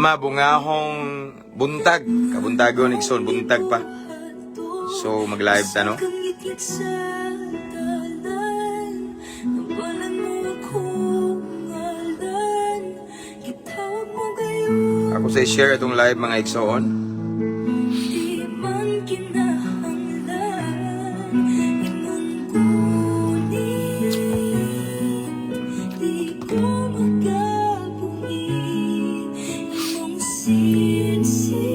Mabungahong buntag. Kabuntagon, igsoon, buntag pa. So, mag-live ta, no? Kang ngitngit sa dalan, Nabalan mo akong ngalan. Gitawag mo gayon. Ako sa i-share itong live, mga igsoon. Di man kinahanglan imong kunin. Di ko makabuhi imong sinsit.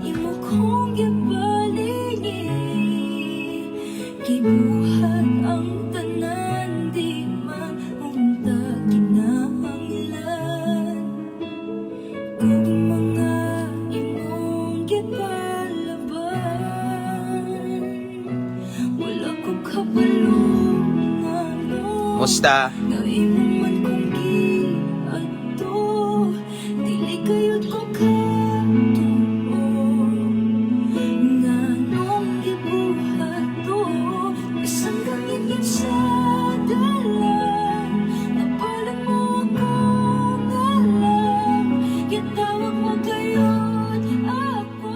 Imo kong gibalingin. Gibuhat ang tanan, di man unta kinahanglan. Kung mga imong gipalaban, wala ko kabalo ngano Musta? nga imo man kong giadto. Dili kayod ko katuo nganong gibuhat to. Bisan kang sa dalan, Nabalan mo akong ngalan. Gitawag mo gayud ako.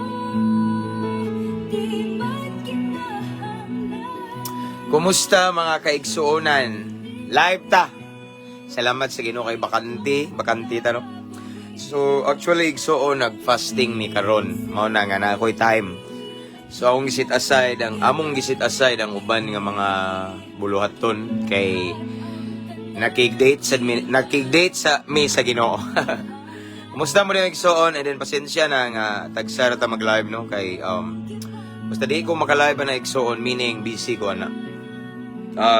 Di man kinahanglan. Kumusta, mga kaigsuonan? Live ta. Salamat sa Ginoo kay bakante, bakante ta, no. So actually, igsuon, nag-fasting mi karon. Mao na nga na ako'y time. So akong gi-set aside ang among gi-set aside ang uban nga mga buluhaton kay nakig-date sa mi sa Ginoo. Kumusta mo rin, igsuon? And then pasensya na nga tagsara ta mag-live, no, kay basta di ko maka-live na, igsuon, meaning busy ko ana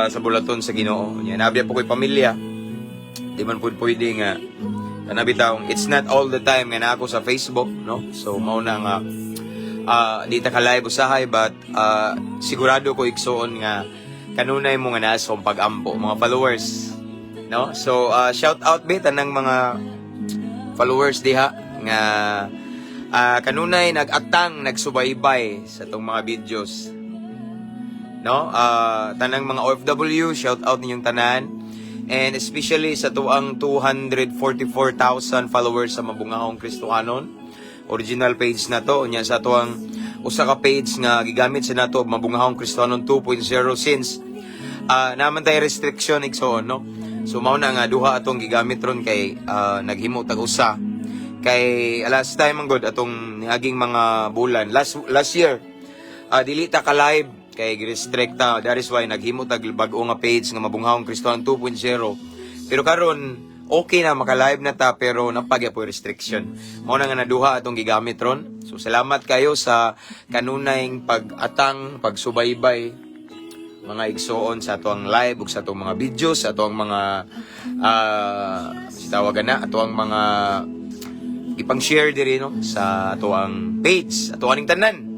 sa buluhaton sa Ginoo. Nya nabya po ko'y pamilya. Di man pud pwede nga kana bitawng it's not all the time nga na ako sa Facebook, no. So mao na nga di ta ka live usahay, but sigurado ko, igsuon, nga kanunay mo nga naa sa akong pag-ampo, mga followers, no. So shout out be tanang mga followers diha nga kanunay nag-atang, nagsubaybay sa atong mga videos, no. Tanang mga OFW, shout out ninyong tanan, and especially sa tuang 244,000 followers sa Mabungahong Kristohanon original page na to. Unya sa tuang usa ka page nga gigamit sa nato, Mabungahong Kristohanon 2.0, since naman tayo restriction, igsoon, no. So mao na nga duha atong gigamit ron kay naghimo tag usa kay last time man gud atong niaging mga bulan, last last year, dili ta ka live kay gi-restrict ta. That is why naghimo tag bag-o nga page nga Mabunghawong Kristohan 2.0. Pero karon okay na, maka-live na ta, pero napagya po restriction. Mao na nga naduha atong gigamit ron. So salamat kayo sa kanunay pag-atang, pagsubaybay, mga igsoon, sa atoang live ug sa atong mga videos, sa atoang mga tawagan na atoang mga ipang-share diri, no, sa atoang page, ato aning tanan.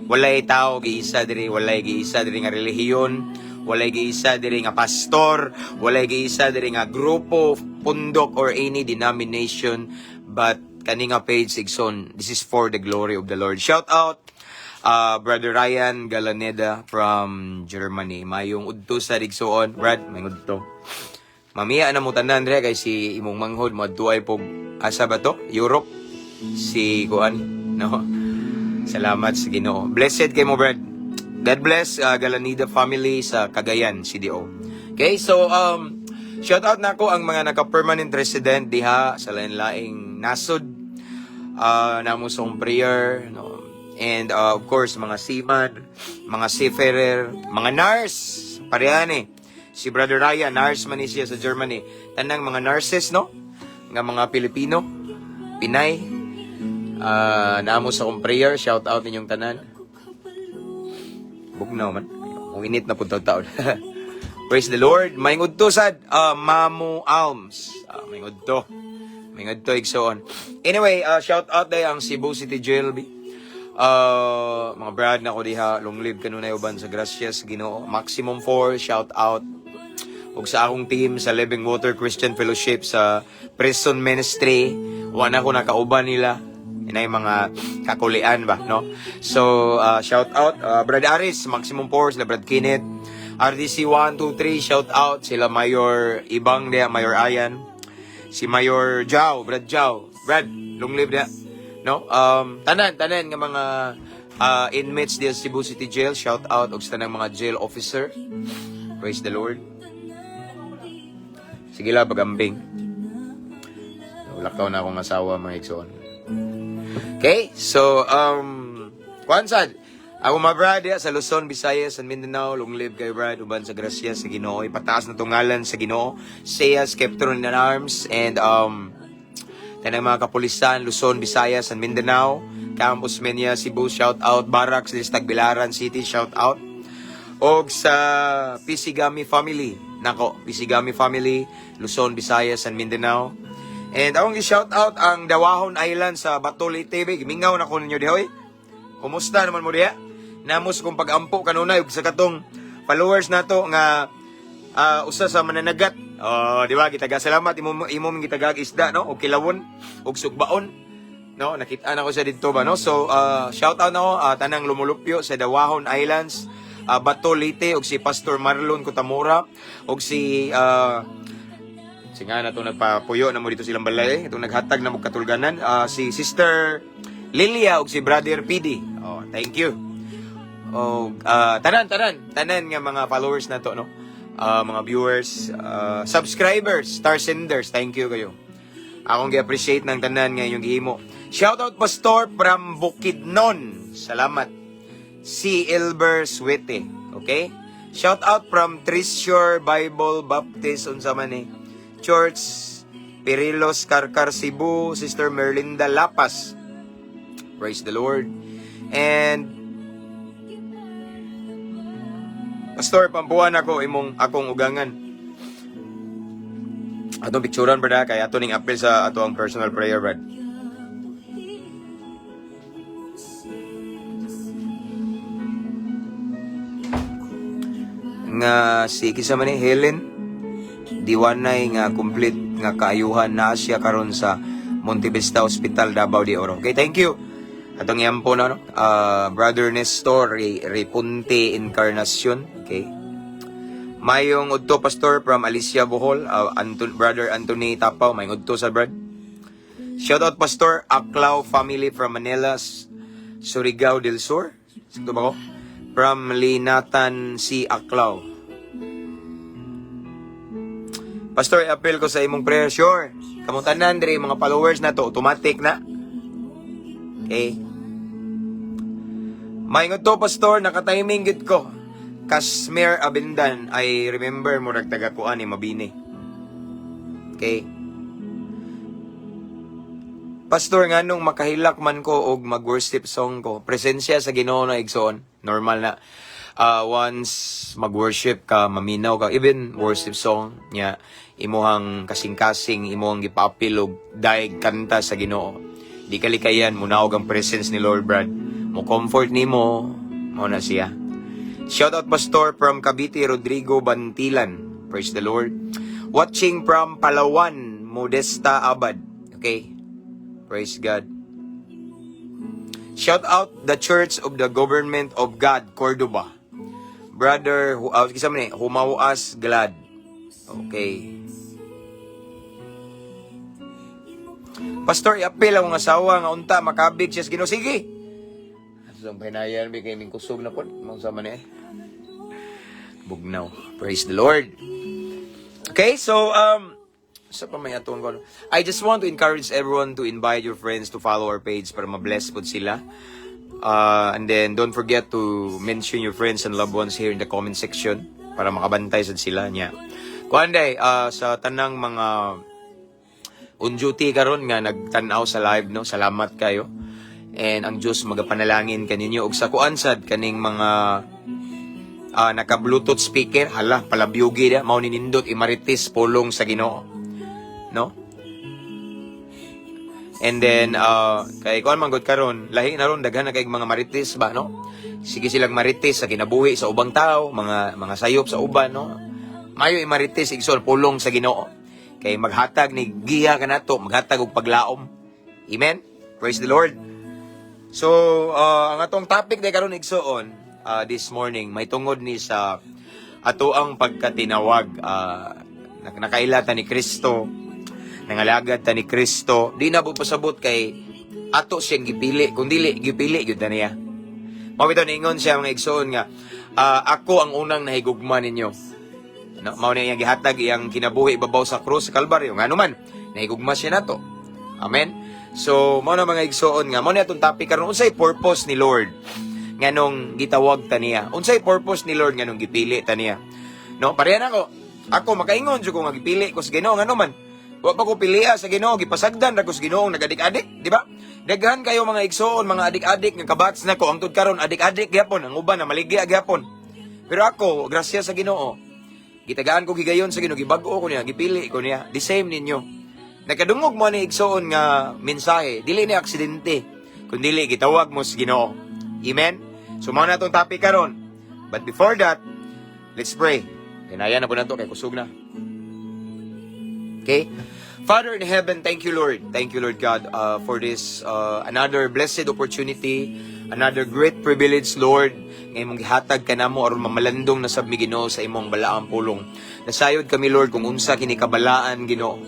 Walay tao giisa diri, walay giisa diri nga relihiyon, walay giisa diri nga pastor, walay giisa diri nga grupo, pundok or any denomination, but kani nga page, igsoon, this is for the glory of the Lord. Shout out Brother Ryan Galaneda from Germany. Mayong udto sa igsoon. Brad, mayong udto. Mamiya na mo tanan dire kay si imong manghod moadto ay pog asa ba to? Europe. Si kuan, no. Salamat sa Ginoo. Blessed kay mo, Brad. God bless Galanida family sa Cagayan, CDO. Okay, so shout out nako ang mga naka-permanent resident diha sa lain-laing nasod. Namo sa akong prayer, no. And of course mga seaman, mga seafarer, mga nurse, parehan eh. Si Brother Ryan, nurse man ni siya sa Germany. Tanang mga nurses, no? Nga mga Pilipino, Pinay. Namo sa akong prayer, shout out ninyong tanan. Bugnaw man. Kung init na pud taon. Praise the Lord. May udto sad Mamu Alms. May udto. May udto, igsoon. Anyway, shout out day ang Cebu City Jail. Mga brad na ko diha, long live kanunay uban sa grasya sa Ginoo. Maximum 4, shout out ug sa akong team sa Living Water Christian Fellowship sa Prison Ministry. Wa na ko nakauban nila. Inay mga kakulian ba, no? So, shout out Brad Aris, Maximum Force, sila Brad Kenneth, RDC 1, 2, 3, shout out sila Mayor Ibang diya, Mayor Ayan. Si Mayor Jao, Brad Jao. Brad, long live na. No? Tanan, tanan nga mga inmates diya sa Cebu City Jail, shout out og sa tanang mga jail officer. Praise the Lord. Sige lang, pagambing. Lakaw na akong asawa, mga igsoon. Okay, so, kuan sad, ako mga brad ya, sa Luzon, Visayas, and Mindanao, long live kay brad, uban sa grasya sa Ginoo, ipataas na tungalan sa Ginoo, Seiya, Skeptron in arms, and tanang mga kapulisan, Luzon, Visayas, and Mindanao, Campus Menia, Cebu, shout out, Barracks, Tagbilaran City, shout out, og sa Pisigami family, nako, Pisigami family, Luzon, Visayas, and Mindanao. And akong i-shout out ang Dawahon Island sa Bato, Leyte. Gimingaw na ko ninyo dihoy. Kumusta naman mo diha? Namos kong pag-ampo kanunay ug sa katong followers nato nga usa sa mananagat. Oh, di ba? Gitaga salamat imo imo ming gitagag isda, no? Og kilawon og sugbaon. No, nakita na ko siya didto ba, no? So, shout out na ko tanang lumulupyo sa Dawahon Islands, Bato, Leyte, ug si Pastor Marlon Kutamura ug si si nga na itong nagpapuyo na mo dito silang balay, itong naghatag na mo katulganan, si Sister Lilia ug si Brother PD. Oh, thank you. Oh, tanan tanan tanan nga mga followers na to, no? Mga viewers, subscribers, star senders, thank you kayo. Akong gi-appreciate ng tanan nga inyong gihimo. Shout out, Pastor, from Bukidnon. Salamat. Si Elber Suete. Okay? Shout out from Treasure Bible Baptist unsa man ni Church, Perilos, Carcar, Cebu, Sister Merlinda Lapas. Praise the Lord. And Pastor, pampuan ako imong akong ugangan. Atong picturean, brad, kay ato ning appeal sa ato ang personal prayer, brad. Nga si kinsa man ni Helen Diwanay nga complete nga kaayuhan na siya karon sa Montevista Hospital, Davao de Oro. Okay, thank you. Atong yampo na, no? Brother Nestor Repunte Encarnacion. Okay. Mayong udto, Pastor, from Alicia Bohol, Anton, Brother Anthony Tapaw, mayong udto sa brad. Shout out, Pastor, Aklaw family from Manila, Surigao del Sur. Sakto ba ko? From Linatan C. Aklaw. Pastor, i-appeal ko sa imong prayer. Sure. Kamong tanan diri mga followers na to, automatic na. Okay. Mayong to, Pastor, naka-timing gid ko. Kasmer Abendan, I remember mo taga kuan ni Mabini. Okay. Pastor, nganong makahilak man ko og mag-worship song ko? Presensya sa Ginoo na, igsoon. Normal na. Once mag-worship ka, maminaw ka, even worship song niya, imuhang kasing-kasing, imuhang gipaapil og daig kanta sa Ginoo. Di kalikayan, munaog ang presence ni Lord, Brad. Mo comfort nimo, mo na siya. Shout out, Pastor, from Cavite, Rodrigo Bantilan. Praise the Lord. Watching from Palawan, Modesta Abad. Okay. Praise God. Shout out the Church of the Government of God, Cordoba. Brother, kinsa man ni, Humawas Glad. Okay. Pastor, i-appeal akong asawa nga unta makabig siya sa Ginoo. Sige. So, ang pahinayan, bi kay ming kusog na po. Mong sama ni eh. Bugnaw. Praise the Lord. Okay, so, sa pa may atuon ko, no? I just want to encourage everyone to invite your friends to follow our page para ma-bless po sila. And then, don't forget to mention your friends and loved ones here in the comment section para makabantay sad sila niya. Kuan day, sa tanang mga on duty karon nga nagtan-aw sa live, no, salamat kayo. And ang Dios magapanalangin kaninyo og sa kuan sad kaning mga naka Bluetooth speaker, hala palabyugi da mao ni nindot imarites pulong sa Ginoo, no? And then kay kuan man gud karon, lahi na ron, daghan na kay mga marites ba, no? Sige silang marites sa kinabuhi sa ubang tao, mga sayop sa uban, no? Mayo imarites, igsoon, pulong sa Ginoo kay maghatag ni giya kanato, maghatag og paglaom. Amen. Praise the Lord. So, ang atong topic day karon, igsoon, this morning, may tungod ni sa ato ang pagkatinawag, nakailata ni Kristo. Nangalagad ta ni Kristo. Di na po pasabot kay ato siyang gipili. Kung dili, gipili gyud ta niya. Mao bitaw niingon siya, mga igsoon, nga ako ang unang nahigugma ninyo. No, mao na iyang gihatag iyang kinabuhi ibabaw sa krus sa Kalbaryo. Ngano man, nahigugma siya nato. Amen. So, mao na, mga igsoon, nga mao na atong topic karon, unsay purpose ni Lord nganong gitawag ta niya? Unsay purpose ni Lord nganong gipili ta niya? No, pareha na ako. Ako makaingon jud ko nga gipili ko sa Ginoo, ngano man, wa pa ko piliha sa Ginoo, gipasagdan ra ko sa Ginoo nagadik-adik, di ba? Daghan kayo, mga igsoon, mga adik-adik nga ka-batch nako hangtod karon adik-adik gyapon, ang uban na maligya gyapon. Pero ako, grasya sa Ginoo, gitagaan ko gigayon sa Ginoo, gibag-o ko niya, gipili ko niya. The same ninyo. Nakadungog mo ni, igsoon, nga mensahe, dili ni aksidente, kundi gitawag mo sa Ginoo. Amen? So mao na itong topic karon. But before that, let's pray. Kinaya na po nato kay kusog na. Okay? Father in heaven, thank you, Lord. Thank you, Lord God, for this another blessed opportunity, another great privilege, Lord, nga imong gihatag kanamo aron mamalandong na sab mi, Ginoo, sa imong balaang pulong. Nasayod kami, Lord, kung unsa kini kabalaan, Ginoo.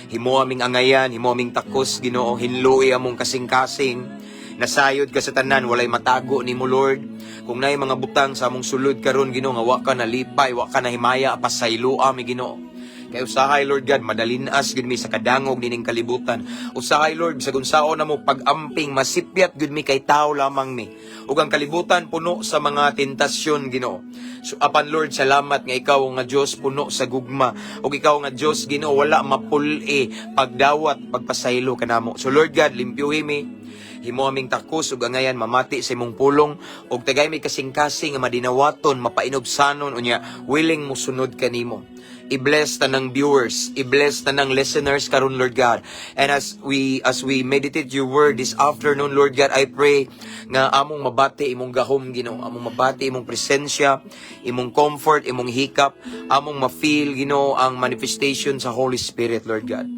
Himo aming angayan, himo aming takos, Ginoo, hinlui among kasing-kasing. Nasayod ka sa tanan, walay matago nimo, Lord. Kung naay mga butang sa among sulod karon, Ginoo, nga wa ka nalipay, wa ka nahimaya, pasayloa mi, Ginoo. Kay usahay, Lord God, madalinas gud mi sa kadangog nining kalibutan. Usahay, Lord, bisag unsaon namo pag-amping, masipyat gud mi kay tao lamang mi. Ug ang kalibutan puno sa mga tentasyon, Ginoo. So apan, Lord, salamat nga ikaw nga Dios puno sa gugma. Ug ikaw nga Dios, Ginoo, wala mapul-i pagdawat pagpasaylo kanamo. So Lord God, limpyuhi mi. Himo aming takos ug angayan mamati sa imong pulong ug tagay mi kasing-kasing nga madinawaton, mapainubsanon, unya willing mo sunod kanimo. I-bless tanang viewers, i-bless tanang listeners karon, Lord God. And as we meditate your word this afternoon, Lord God, I pray nga among mabati imong gahom, Ginoo, among mabati imong presensya, imong comfort, imong hikap, among ma-feel, Ginoo, ang manifestation sa Holy Spirit, Lord God.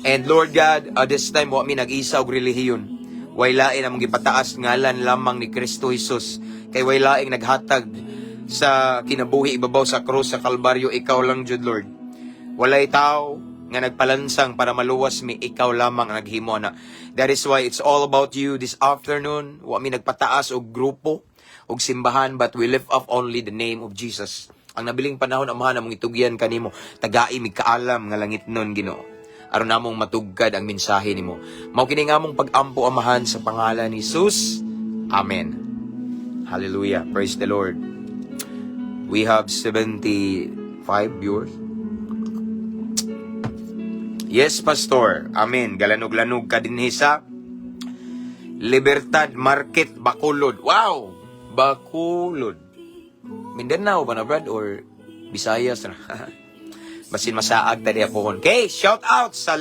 And Lord God, at this time wa mi nag-isa og relihiyon. Way lain among gipataas, ngalan lamang ni Kristo Jesus. Kay way laing naghatag sa kinabuhi ibabaw sa krus sa Kalbaryo, ikaw lang jud, Lord. Walay tao nga nagpalansang para maluwas mi, ikaw lamang ang naghimo na. That is why it's all about you this afternoon. Wa mi nagpataas og grupo og simbahan, but we lift up only the name of Jesus. Ang nabiling panahon, Amahan, among itugyan kanimo. Tagai mi kaalam nga langit nun, Ginoo, aron namong matugkad ang mensahe nimo. Mao kini nga among pag-ampo, Amahan, sa pangalan ni Jesus. Amen. Hallelujah. Praise the Lord. We have 75 viewers. Yes, Pastor. Amen. Galanog-lanog ka dinhi sa Libertad Market, Bacolod. Wow! Bacolod. Mindanao ba na, Brad? Or Visayas na? Basin masaag tadi ako. Okay, shout out sa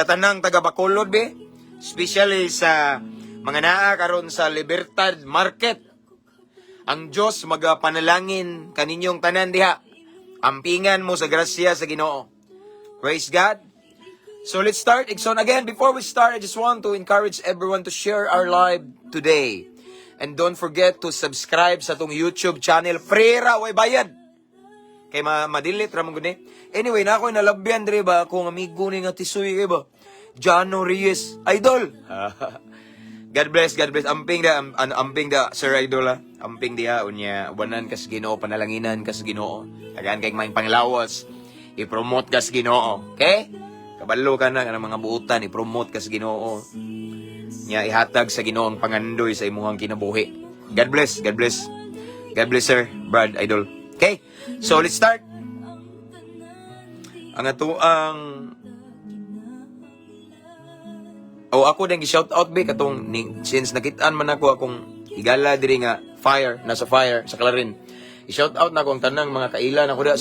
tanang taga Bacolod be. Especially sa mga naa karon sa Libertad Market. Ang Diyos magapanalangin kaninyong tanan diha. Ampingan mo sa grasya sa Ginoo. Praise God. So let's start. Igsoon, again, before we start, I just want to encourage everyone to share our live today. And don't forget to subscribe sa atong YouTube channel. Free ra, way bayad. Kay ma-delete ra man gud ni. Anyway, na ako nalabyan dre ba akong amigo ni nga tisoy kay ba. Jano Reyes, idol. God bless, God bless. Amping da, amping da, Sir Idol ha. Amping diha, unya, ubanan kas Ginoo, panalanginan kas Ginoo. Tagaan kay maing panglawas. I-promote kas Ginoo. Okay? Kabalo ka na kanang mga buutan, i-promote kas Ginoo. Nya ihatag sa Ginoo ang pangandoy sa imuhang kinabuhi. God bless, God bless. God bless, sir, Brad, idol. Okay? So let's start. Ang ato ang O ako din gi-shout out be katong ni, since nakitaan man ako akong higala diri nga fire, nasa fire sa Clarin. I-shout out na ako ang tanang mga kaila nako da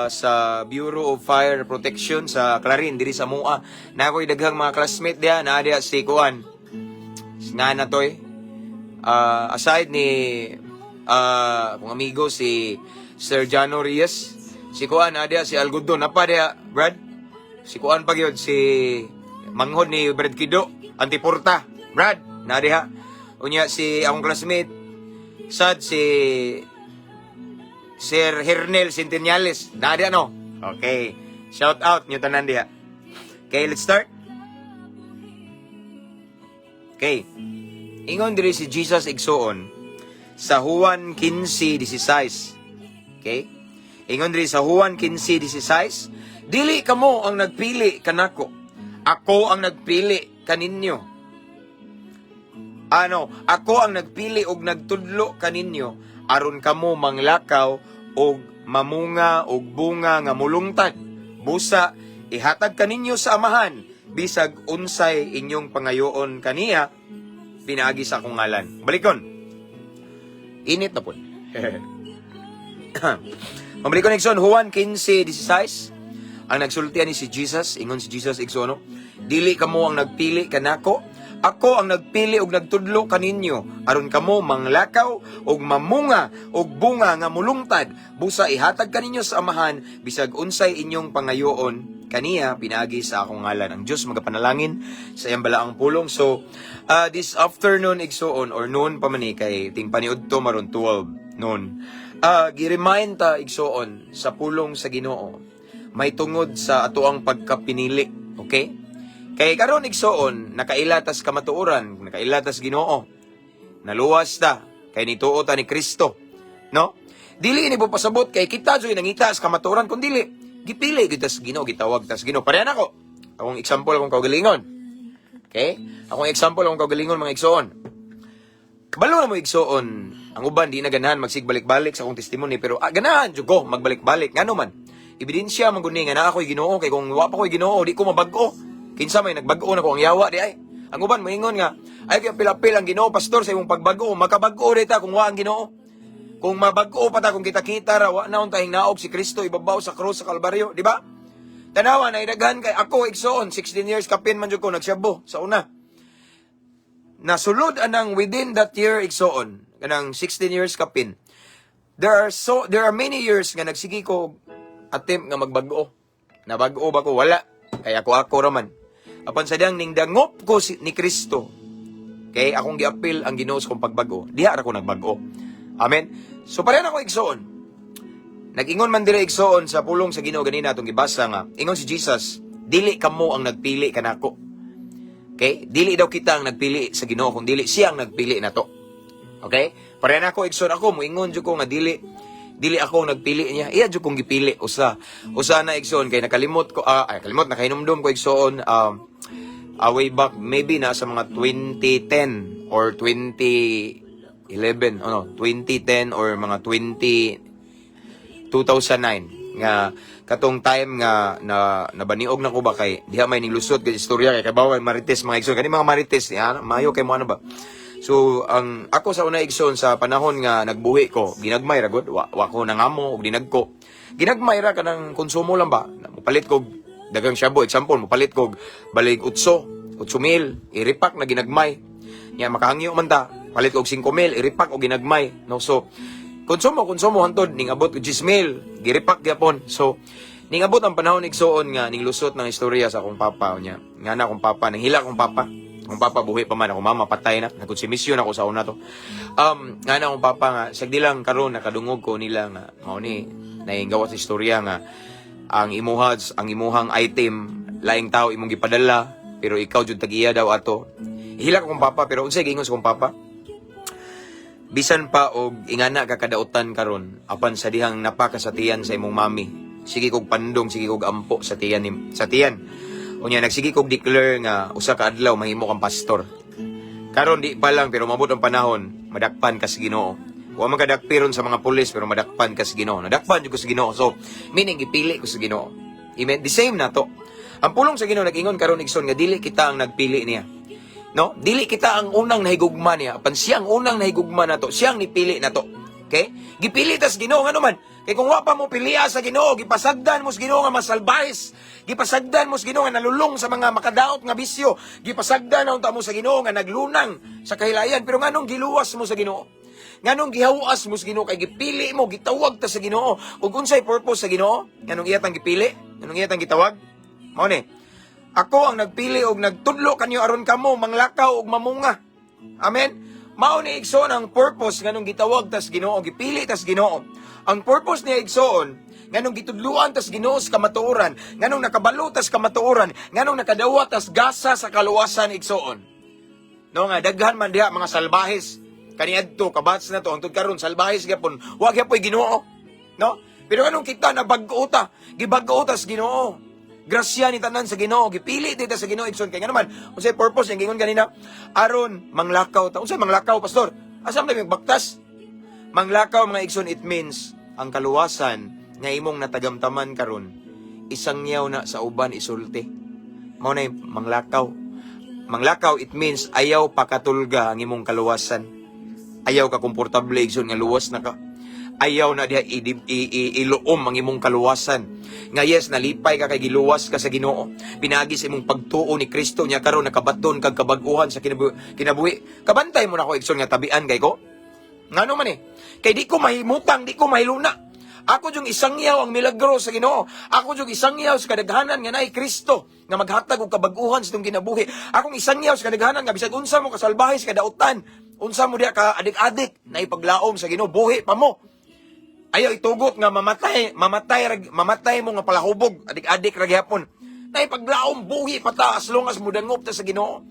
sa Bureau of Fire Protection sa Clarin diri sa Mua. Na ako'y daghang mga classmate diha na diha si kuan. Nga na toy. Aside ni akong amigo si Sir Jano Reyes, si kuan na diha si Algodon napa diha, Brad. Si kuan pa gyud, si manghod ni Brad Kido, Antiporta. Brad, na diha. Unya si akong classmate sad si Sir Hernel Centenniales. Na diha no? Okay. Shout out nyo tanan diha. Okay, let's start. Okay. Ingon diri si Jesus, igsuon, sa Juan 15:16. Okay? Ingon diri sa Juan 15:16, "Dili kamo ang nagpili kanako. Ako ang nagpili kaninyo. Ano, ako ang nagpili og nagtudlo kaninyo aron kamo manglakaw og mamunga og bunga nga mulungtad. Busa ihatag kaninyo sa Amahan bisag unsay inyong pangayoon kaniya pinaagi sa akong ngalan." Balikon. Init na po. Mabalikon, igsoon, Juan 15:16. Ang nagsultian ni si Jesus, ingon si Jesus, igsoon, no? "Dili kamo ang nagpili kanako, ako ang nagpili og nagtudlo kaninyo aron kamo manglakaw og mamunga og bunga nga mulungtad. Busa ihatag kaninyo sa Amahan bisag unsay inyong pangayoon kaniya pinaagi sa akong ngalan." Ang Dios magapanalangin sa iyang balaang pulong. So, this afternoon, igsuon, or noon pa man ni kay ting paniudto maron 12 noon. Gi-remind ta, igsuon, sa pulong sa Ginoo may tungod sa atoang pagkapinili, okay? Kay karon, igsuon, nakaila tas kamatuoran, nakaila tas Ginoo. Naluwas ta kay nituo ta ni Kristo, no? Dili ini po pasabot kay kita jud nangita sa kamatuoran, kun dili gipili gyud tas Ginoo, gitawag tas Ginoo. Pareha nako. Akong example, akong kaugalingon. Okay? Akong example, akong kaugalingon, mga igsuon. Kabalo na mo, igsuon, ang uban di na ganahan magsigbalik-balik sa akong testimony, pero ganahan jud ko magbalik-balik, ngano man? Ebidensya man gud ni nga naa ko'y Ginoo, kay kung wa pa ko'y Ginoo, di ko mabag-o. Kinsa may nagbag-o na ko ang yawa di ay. Ang uban moingon nga ay kay apil-apil ang Ginoo, pastor, sa imong pagbag-o. Makabag-o di ta kung wa ang Ginoo? Kung mabag-o pa ta kung kita-kita ra, wa na untay naog si Kristo ibabaw sa krus sa Kalbaryo, di ba? Tanawa na daghan kay ako, igsoon, 16 years kapin man jud ko nagsyabo sa una. Nasulod anang within that year, igsoon, kanang 16 years kapin. There are many years nga nagsige ko attempt nga magbag-o. Nabag-o ba ko? Wala. Kay ako ako raman. Apan sa diyang ning dangop ko ni Kristo. Kay akong giapil ang Ginoo sa kong pagbag-o. Diha ra ko nagbag-o. Amen. So pareha na ko, igsoon. Nag-ingon man dire, igsoon, sa pulong sa Ginoo ganina atong gibasa nga ingon si Jesus, "Dili kamo ang nagpili kanako." Okay? Dili daw kita ang nagpili sa Ginoo kung dili siya ang nagpili nato. Okay? Pareha na ako, igsoon, ako moingon jud ko nga dili dili ako ang nagpili niya. Iya jud kong gipili usa. Usa na, igsoon, kay nakalimot ko, ay kalimot, nakahinumdum ko, igsoon, way back maybe nasa mga 2010 or 2011, ano, 2010 or mga 20 2009 nga katong time nga na nabaniog na ko ba, kay diha may nilusot kay istorya kay kabaw marites, mga igsoon, kani mga marites ya mayo kay mo ano ba. So ang ako sa una, igsoon, sa panahon nga nagbuhi ko, ginagmay ra gud, wa ko nangamo og dinagko, ginagmay ra, kanang konsumo lang ba. Mopalit kog dagang shabu, example, mopalit kog balig 8 8 mil, i-repack na ginagmay nya. Makahangyo man ta, palit og 5 mil, i-repack og ginagmay, no? So konsumo konsumo hantod ning abot og 10 mil, girepack gyapon. So ning abot ang panahon, igsuon, nga ning lusot ng istorya sa akong papa niya nga na akong papa nang hila akong papa buhi pa man, akong mama patay na, nagkonsumisyon ako sa una to, nga na akong papa nga sagdi lang karon nakadungog ko nila nga mao ni nainggawas sa istorya nga ang imuha ang imuhang item, laing tao imong gipadala pero ikaw jud tag-iya daw ato. Hila akong papa, pero unsay giingon sa akong papa? "Bisan pa og ingana ka kadautan karon, apan sa dihang napaka sa tiyan sa imong mami, sige kog pandong, sige kog ampo sa tiyan ni, sa tiyan." Unya nagsige kog declare nga usa ka adlaw mahimo kang pastor. Karon di pa lang, pero mabot ang panahon, madakpan ka sa Ginoo. Wa man kadakpi ron sa mga pulis, pero madakpan ka sa Ginoo. Nadakpan jud ko sa Ginoo. So, meaning gipili ko sa Ginoo. Amen. The same na to. Ang pulong sa Ginoo nag-ingon karon, igsoon, nga dili kita ang nagpili niya. No? Dili kita ang unang nahigugma niya, apan siya ang unang nahigugma nato. Siya ang nipili nato. Okay? Gipili tas Ginoo, ngano man? Kay kung wa pa mo piliya sa Ginoo, gipasagdan mo sa Ginoo nga masalbahis. Gipasagdan mo sa Ginoo nga nalulong sa mga makadaot nga bisyo. Gipasagdan na unta mo sa Ginoo nga naglunang sa kahilayan. Pero nganong giluwas mo sa Ginoo? Nganong gihawas mo sa Ginoo? Kay gipili mo, gitawag ta sa Ginoo. Ug unsay purpose sa Ginoo? Nganong iya tang gipili? Nganong iya tang gitawag? Mao ni. "Ako ang nagpili og nagtudlo kanyo aron kamo manglakaw og mamunga." Amen. Mao ni, igsoon, ang purpose nganong gitawag tas Ginoo, gipili tas Ginoo. Ang purpose niya, igsoon, Nganong gitudluan tas Ginoo sa kamatuoran, nganong nakabalo tas kamatuoran, nganong nakadawat tas gasa sa kaluwasan, igsoon. No, nga daghan man diha mga salbahis kaniadto ka-batch na to hangtod karon, salbahis gyapon, wa gyapoy Ginoo. No? Pero anong kita na bag-o ta, gibag-o tas Ginoo. Grasya ni tanan sa Ginoo, gipili dita sa Ginoo, igsoon, kay ngano man, unsay purpose yang gingon ganina? Aron manglakaw ta. Unsay manglakaw, pastor? Asa man baktas? Manglakaw, mga igsoon, it means ang kaluwasan nga imong natagamtaman karon, isangyaw na sa uban, isulti. Mao na yung manglakaw. Manglakaw, it means ayaw pakatulga ang imong kaluwasan. Ayaw ka komportable, igsoon, nga luwas na ka. Ayaw na diha iluom ang imong kaluwasan. Nga yes, nalipay ka kay giluwas ka sa Ginoo. Pinagi sa imong pagtuo ni Kristo nya karon nakabaton kag kabag-uhan sa kinabuhi. Kabantay mo na ko, igsoon, nga tabian kay ko. Ngano man eh? Kay di ko mahimutang, di ko mahiluna. Ako yung isangyaw ang milagro sa Ginoo. Ako yung isangyaw sa kadaghanan nga naay Kristo nga maghatag og kabag-uhan sa itong kinabuhi. Akong isangyaw sa kadaghanan nga bisag unsa mo kasalbahe sa kadautan, unsa mo diha ka adik-adik, na ipaglaom sa Ginoo, buhi pa mo. Ayaw itugot nga mamatay, mamatay mamatay mo nga palahubog, adik-adik ra gihapon. Na ipaglaom, buhi pa ta as long as mudangop ta sa Ginoo.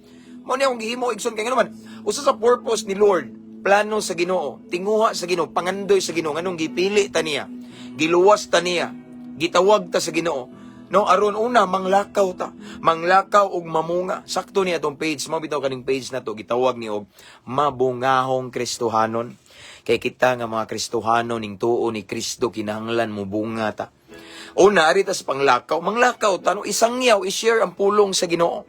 Mao ni akong gihimo, igsoon, kay ngano man, usa sa purpose ni Lord, plano sa Ginoo, tinguha sa Ginoo, pangandoy sa Ginoo, nganong gipili ta niya, giluwas ta niya, gitawag ta sa Ginoo. No, aron una manglakaw ta, manglakaw og mamunga. Sakto ni atong page, mao bitaw kaning page na to gitawag ni og Mabungahong Kristohanon. Kay kita nga mga Kristohano ning tuo ni Kristo, kinahanglan mo bunga ta. Una, ari ta sa panglakaw, manglakaw ta, no, isangyaw, i-share ang pulong sa Ginoo.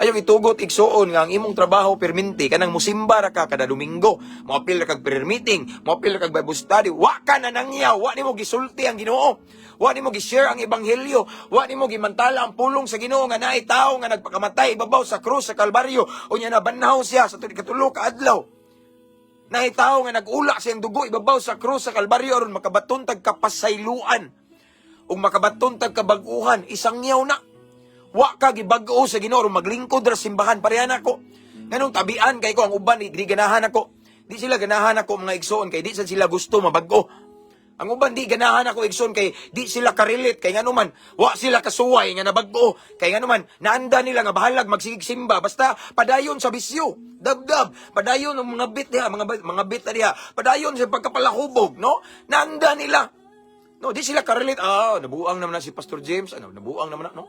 Ayaw itugot, igsuon, nga ang imong trabaho perminti kanang musimba ra ka kada Domingo, moapil ra kag prayer meeting, moapil ra kag Bible study, wa ka na nangyaw, wa nimo gisulti ang Ginoo. Wa nimo gi-share ang ebanghelyo, wa nimo gimantala ang pulong sa Ginoo nga naay tawo nga nagpakamatay ibabaw sa krus sa Kalbaryo, unya nabanhaw siya sa 3 ka adlaw. Naay tawo nga nag-ula siyang dugo ibabaw sa krus sa Kalbaryo aron makabaton tag kapasayloan ug makabaton tag kabag-uhan, isangyaw na. Wa ka gibag-o sa Ginoo aron maglingkod ra simbahan pareha nako. Nganong tabian kay ko ang uban, di ganahan ako. Di sila ganahan ako, mga igsoon, kay di sad sila gusto mabag-o. Ang uban di ganahan ako, igsoon, kay di sila ka-relate, kay ngano man wa sila kasuway nga nabag-o, kay ngano man naanda nila nga bahalag magsigig simba basta padayon sa bisyo. Dabdab, padayon ang mga bit diha, mga bit na diha, padayon sa pagkapalahubog, no? Naanda nila. No, di sila ka-relate. Ah, nabuang naman na si Pastor James. Ano, nabuang naman na, no?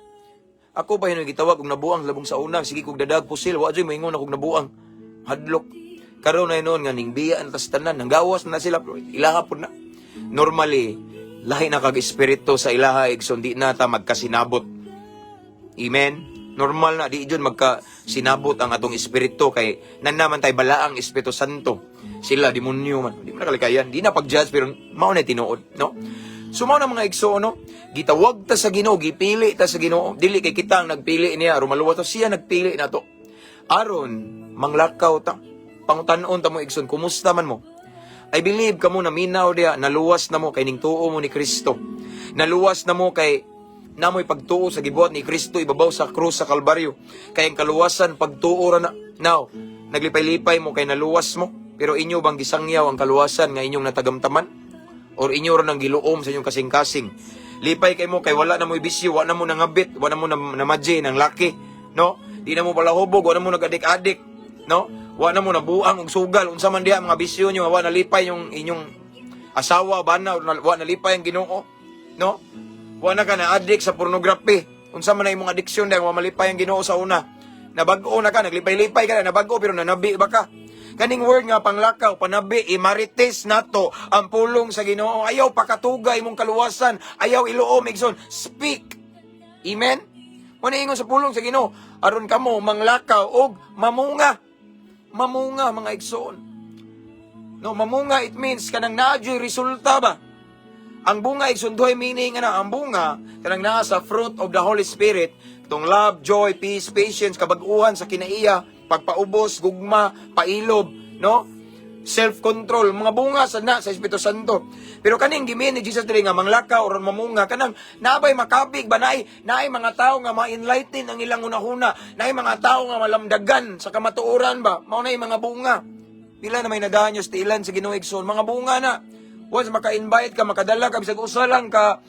Ako pa yun gitawag og nabuang labong sa una. Sige kog dadag pusil, wa joy moingon akong nabuang. Hadlok. Karon na yun nga ning biya ang tas tanan, nanggawas na sila pero ilaha pud na. Normally, lahi na kag espiritu sa ilaha, igsoon, di na ta magkasinabot. Amen. Normal na di jud magkasinabot ang atong espiritu kay nan naman tay balaang Espiritu Santo. Sila demonyo man. Di mo na kalikayan. Di na pag-judge pero mao na tinuod, no? So mao na, mga igsoon, no? Gitawag ta sa Ginoo, gipili ta sa Ginoo. Dili kay kita ang nagpili niya aron maluwas ta, siya nagpili nato. Aron manglakaw ta. Pangutan-on ta mo, igsoon, kumusta man mo? I believe kamo na minaw diha, naluwas na mo kay ning tuo mo ni Kristo. Naluwas na mo kay namoy pagtuo sa gibuhat ni Kristo ibabaw sa krus sa Kalbaryo. Kay ang kaluwasan pagtuo ra na. Now, naglipay-lipay mo kay naluwas mo, pero inyo bang gisangyaw ang kaluwasan nga inyong natagamtaman? Or inyo ra nang giluom sa inyong kasing-kasing? Lipay kay mo kay wala na mo'y bisyo, wa na mo nangabit, wa na mo namadye ng laki, no? Di na mo palahubog, wa na mo nagadik-adik, no? Wa na mo nabuang og sugal, unsa man diha mga bisyo nyo, wa nalipay yung inyong asawa, bana, or wa nalipay ang Ginoo, no? Wa na ka na addict sa pornography. Unsa man na imong addiction dahil wa malipay ang Ginoo sa una. Nabag-o na ka, naglipay-lipay ka na, nabag-o pero nanabi ba ka? Kaning word nga panglakaw, panabi, imarites nato ang pulong sa Ginoo. Ayaw pakatuga imong kaluwasan, ayaw iluom, igsoon. Speak. Amen? Muna ingon sa pulong sa Ginoo, aron kamo manglakaw og mamunga. Mamunga, mga igsoon. No, mamunga, it means kanang naa juy resulta ba? Ang bunga, igsoon, duhay meaning ana ang bunga kanang naa sa fruit of the Holy Spirit, itong love, joy, peace, patience, kabag-uhan sa kinaiya, pagpaubos, gugma, pailob, no? Self-control, mga bunga sa na sa Espiritu Santo. Pero kaning gimean ni Jesus diri nga manglakaw or mamunga, kanang nabay makabig ba, naay naay mga tao nga ma-enlighten ang ilang hunahuna, naay mga tao nga malamdagan sa kamatuoran ba, mao na mga bunga. Pila na may nadaan sa tiilan sa Ginoo, igsoon, mga bunga na. Once maka-invite ka, makadala ka bisag usa lang ka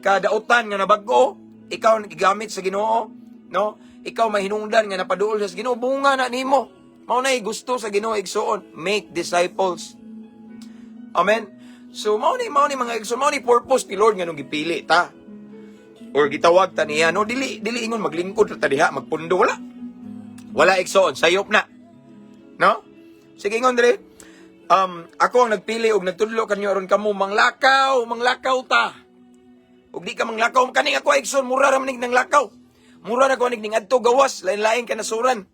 kadautan nga nabag-o, ikaw ang gigamit sa Ginoo, no? Ikaw mahinungdan nga napaduol sa Ginoo, bunga na nimo. Mao na gusto sa Ginoo, igsuon, make disciples. Amen. So mao ni mga igsoon, mao ni purpose ni Lord nga nung gipili ta or gitawag ta niya, no? Dili ingon maglingkod ra ta diha, magpundo, wala. Wala, igsoon, sayop na. No? Sige, ingon dire. Ako ang nagpili og nagtudlo kanyo aron kamo manglakaw, manglakaw ta. Ug di ka manglakaw kaning ako, igsoon, mura ra man ning nanglakaw. Mura na ko ning adto gawas, lain-lain kanasuran.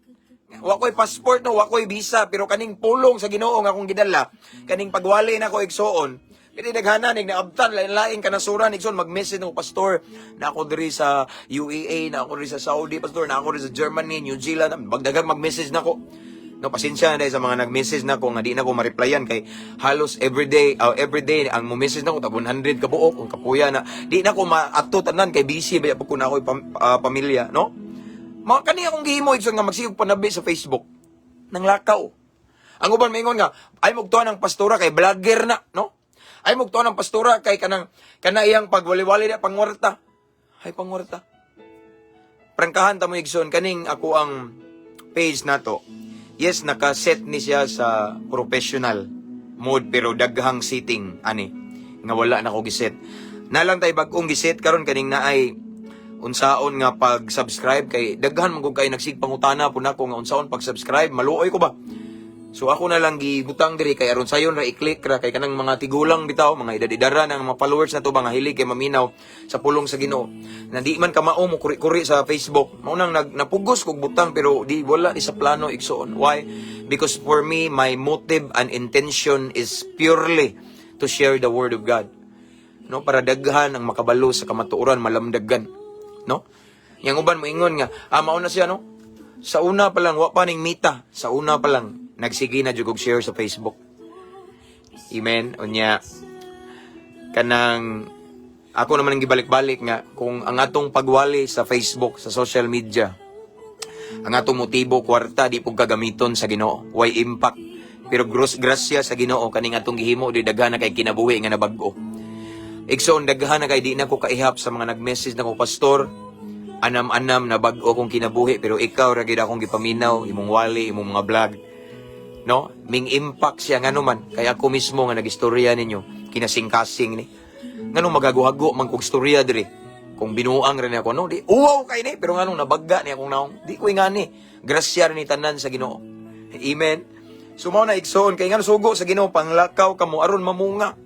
Wa ko'y passport, no, wa ko'y visa, pero kaning pulong sa Ginoo nga akong gidala, kaning pagwali na ko, igsoon. Kini daghana ning naabtan lain-lain kanasuran, igsoon, mag-message no, "Pastor, na ako diri sa UEA, na ako diri sa Saudi, pastor, na ako diri sa Germany, New Zealand," bagdaghang mag-message nako. No, pasensya na dahil sa mga nag-message na ko nga di na ko ma-replyan kay halos everyday ang mo message na ko tag 100 ka buok kung kapuya na. Di na ko maato tanan kay busy ba pag ko na ako'y pamilya, no? Mga kani akong gihimo, igsoon, nga magsigog panabi sa Facebook. Nanglakaw. Ang uban maingon nga, ay mugtuan ang pastora kay vlogger na, no? Ay mugtuan ang pastora kay kanang kana iyang pagwali-wali na pangwarta. Ay pangwarta. Prangkahan ta mo, igsoon, kaning ako ang page nato. Yes, naka-set ni siya sa professional mode pero daghang setting ani nga wala na ko giset. Nalang tay bag-ong giset karon kaning naay unsaon nga pag-subscribe kay daghan man gud kay nagsig pangutana pud nako nga unsaon pag-subscribe, maluoy ko ba. So ako na lang gibutang diri kay aron sayon ra i-click ra kay kanang mga tigulang bitaw, mga edad-edara ng mga followers na to ba nga hilig kay maminaw sa pulong sa Ginoo. Na di man kamao mo kuri-kuri sa Facebook. Mao nang napugos kog butang pero di wala ni sa plano, igsoon. Why? Because for me, my motive and intention is purely to share the word of God. No, para daghan ang makabalo sa kamatuoran, malamdagan, no? Yang uban moingon nga, ah, mao na siya, no? Sa una pa lang, wa pa ning Meta. Sa una pa lang, nagsige na jud og share sa Facebook. Amen. Unya, kanang ako naman ang gibalik-balik nga kung ang atong pagwali sa Facebook, sa social media, ang atong motibo kwarta, di pug kagamiton sa Ginoo. Way impact. Pero gross grasya sa Ginoo kaning atong gihimo di daghan na kay kinabuhi nga nabag-o. Igsoon, daghan na kay di na ko kaihap sa mga nag-message na ko, "Pastor, anam-anam na bag-o kong kinabuhi pero ikaw ra gid akong gipaminaw, imong wali, imong mga vlog." No? Ming impact siya ngano man kay ako mismo nga nagistorya ninyo kinasing-kasing ni. Nganong magaguhago man kog storya diri? Kung binuang rin ako, no, di uwaw kay ni, pero nganong nabagga ni akong naong, di ko ingani. Grasya ni tanan sa Ginoo. Amen. So mao na, igsoon, kay ngano sugo sa Ginoo panglakaw kamo aron mamunga.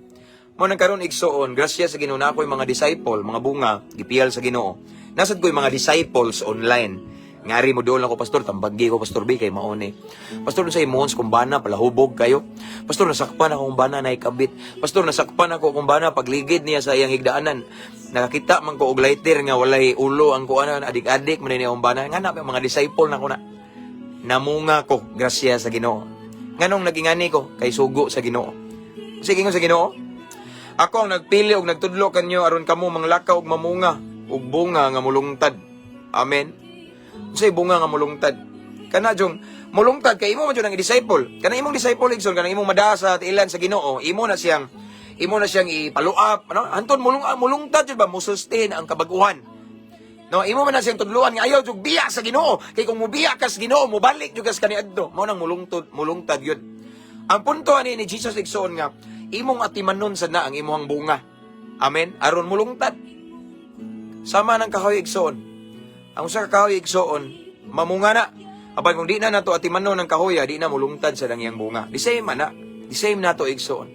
Mao nang karon, igsoon, grasya sa Ginoo na ako'y mga disciple, mga bunga, gipiyal sa Ginoo. Nasad ko'y mga disciples online. Ngari mo doon ako, "Pastor, tambagi ko, Pastor B, kay maone. Pastor, sa imong kung bana, palahubog kayo. Pastor, nasakpan ako kung bana na ikabit. Pastor, nasakpan ako kung bana, pagligid niya sa iyang higdaanan. Nakakita man ko og lighter nga walay ulo ang kuanan, adik-adik man ni akong bana." Nga na, mga disciple na ko na. Namunga ko, grasya sa Ginoo. Nganong nagingani ko, kay sugo sa Ginoo. Sige sa Ginoo, ako ang nagpili og nagtudlo kanyo aron kamo manglakaw og mamunga og bunga nga mulungtad. Amen. Unsay bunga nga mulungtad? Kana jung mulungtad kay imo man jud ang disciple. Kana imong disciple, igsoon, kana imong madaa sa tiilan sa Ginoo, imo na siyang i-follow up, ano? Anton mulungtad jud ba mo sustain ang kabaguhan. No, imo man na siyang tudluan nga ayaw jud biya sa Ginoo. Kay kung mubiya ka sa Ginoo, mobalik jud ka sa kaniadto. Mao nang mulungtod, mulungtad yun. Ang punto ani ni Jesus, igsoon, nga imong atimanon sad na ang imong bunga. Amen. Aron mulungtad. Sama ng kahoy, igsoon. Ang usa ka kahoy, igsoon, mamunga na. Apan kung di na nato atimanon ang kahoya, di na mulungtad sa iyang bunga. The same ana. The same nato, igsoon.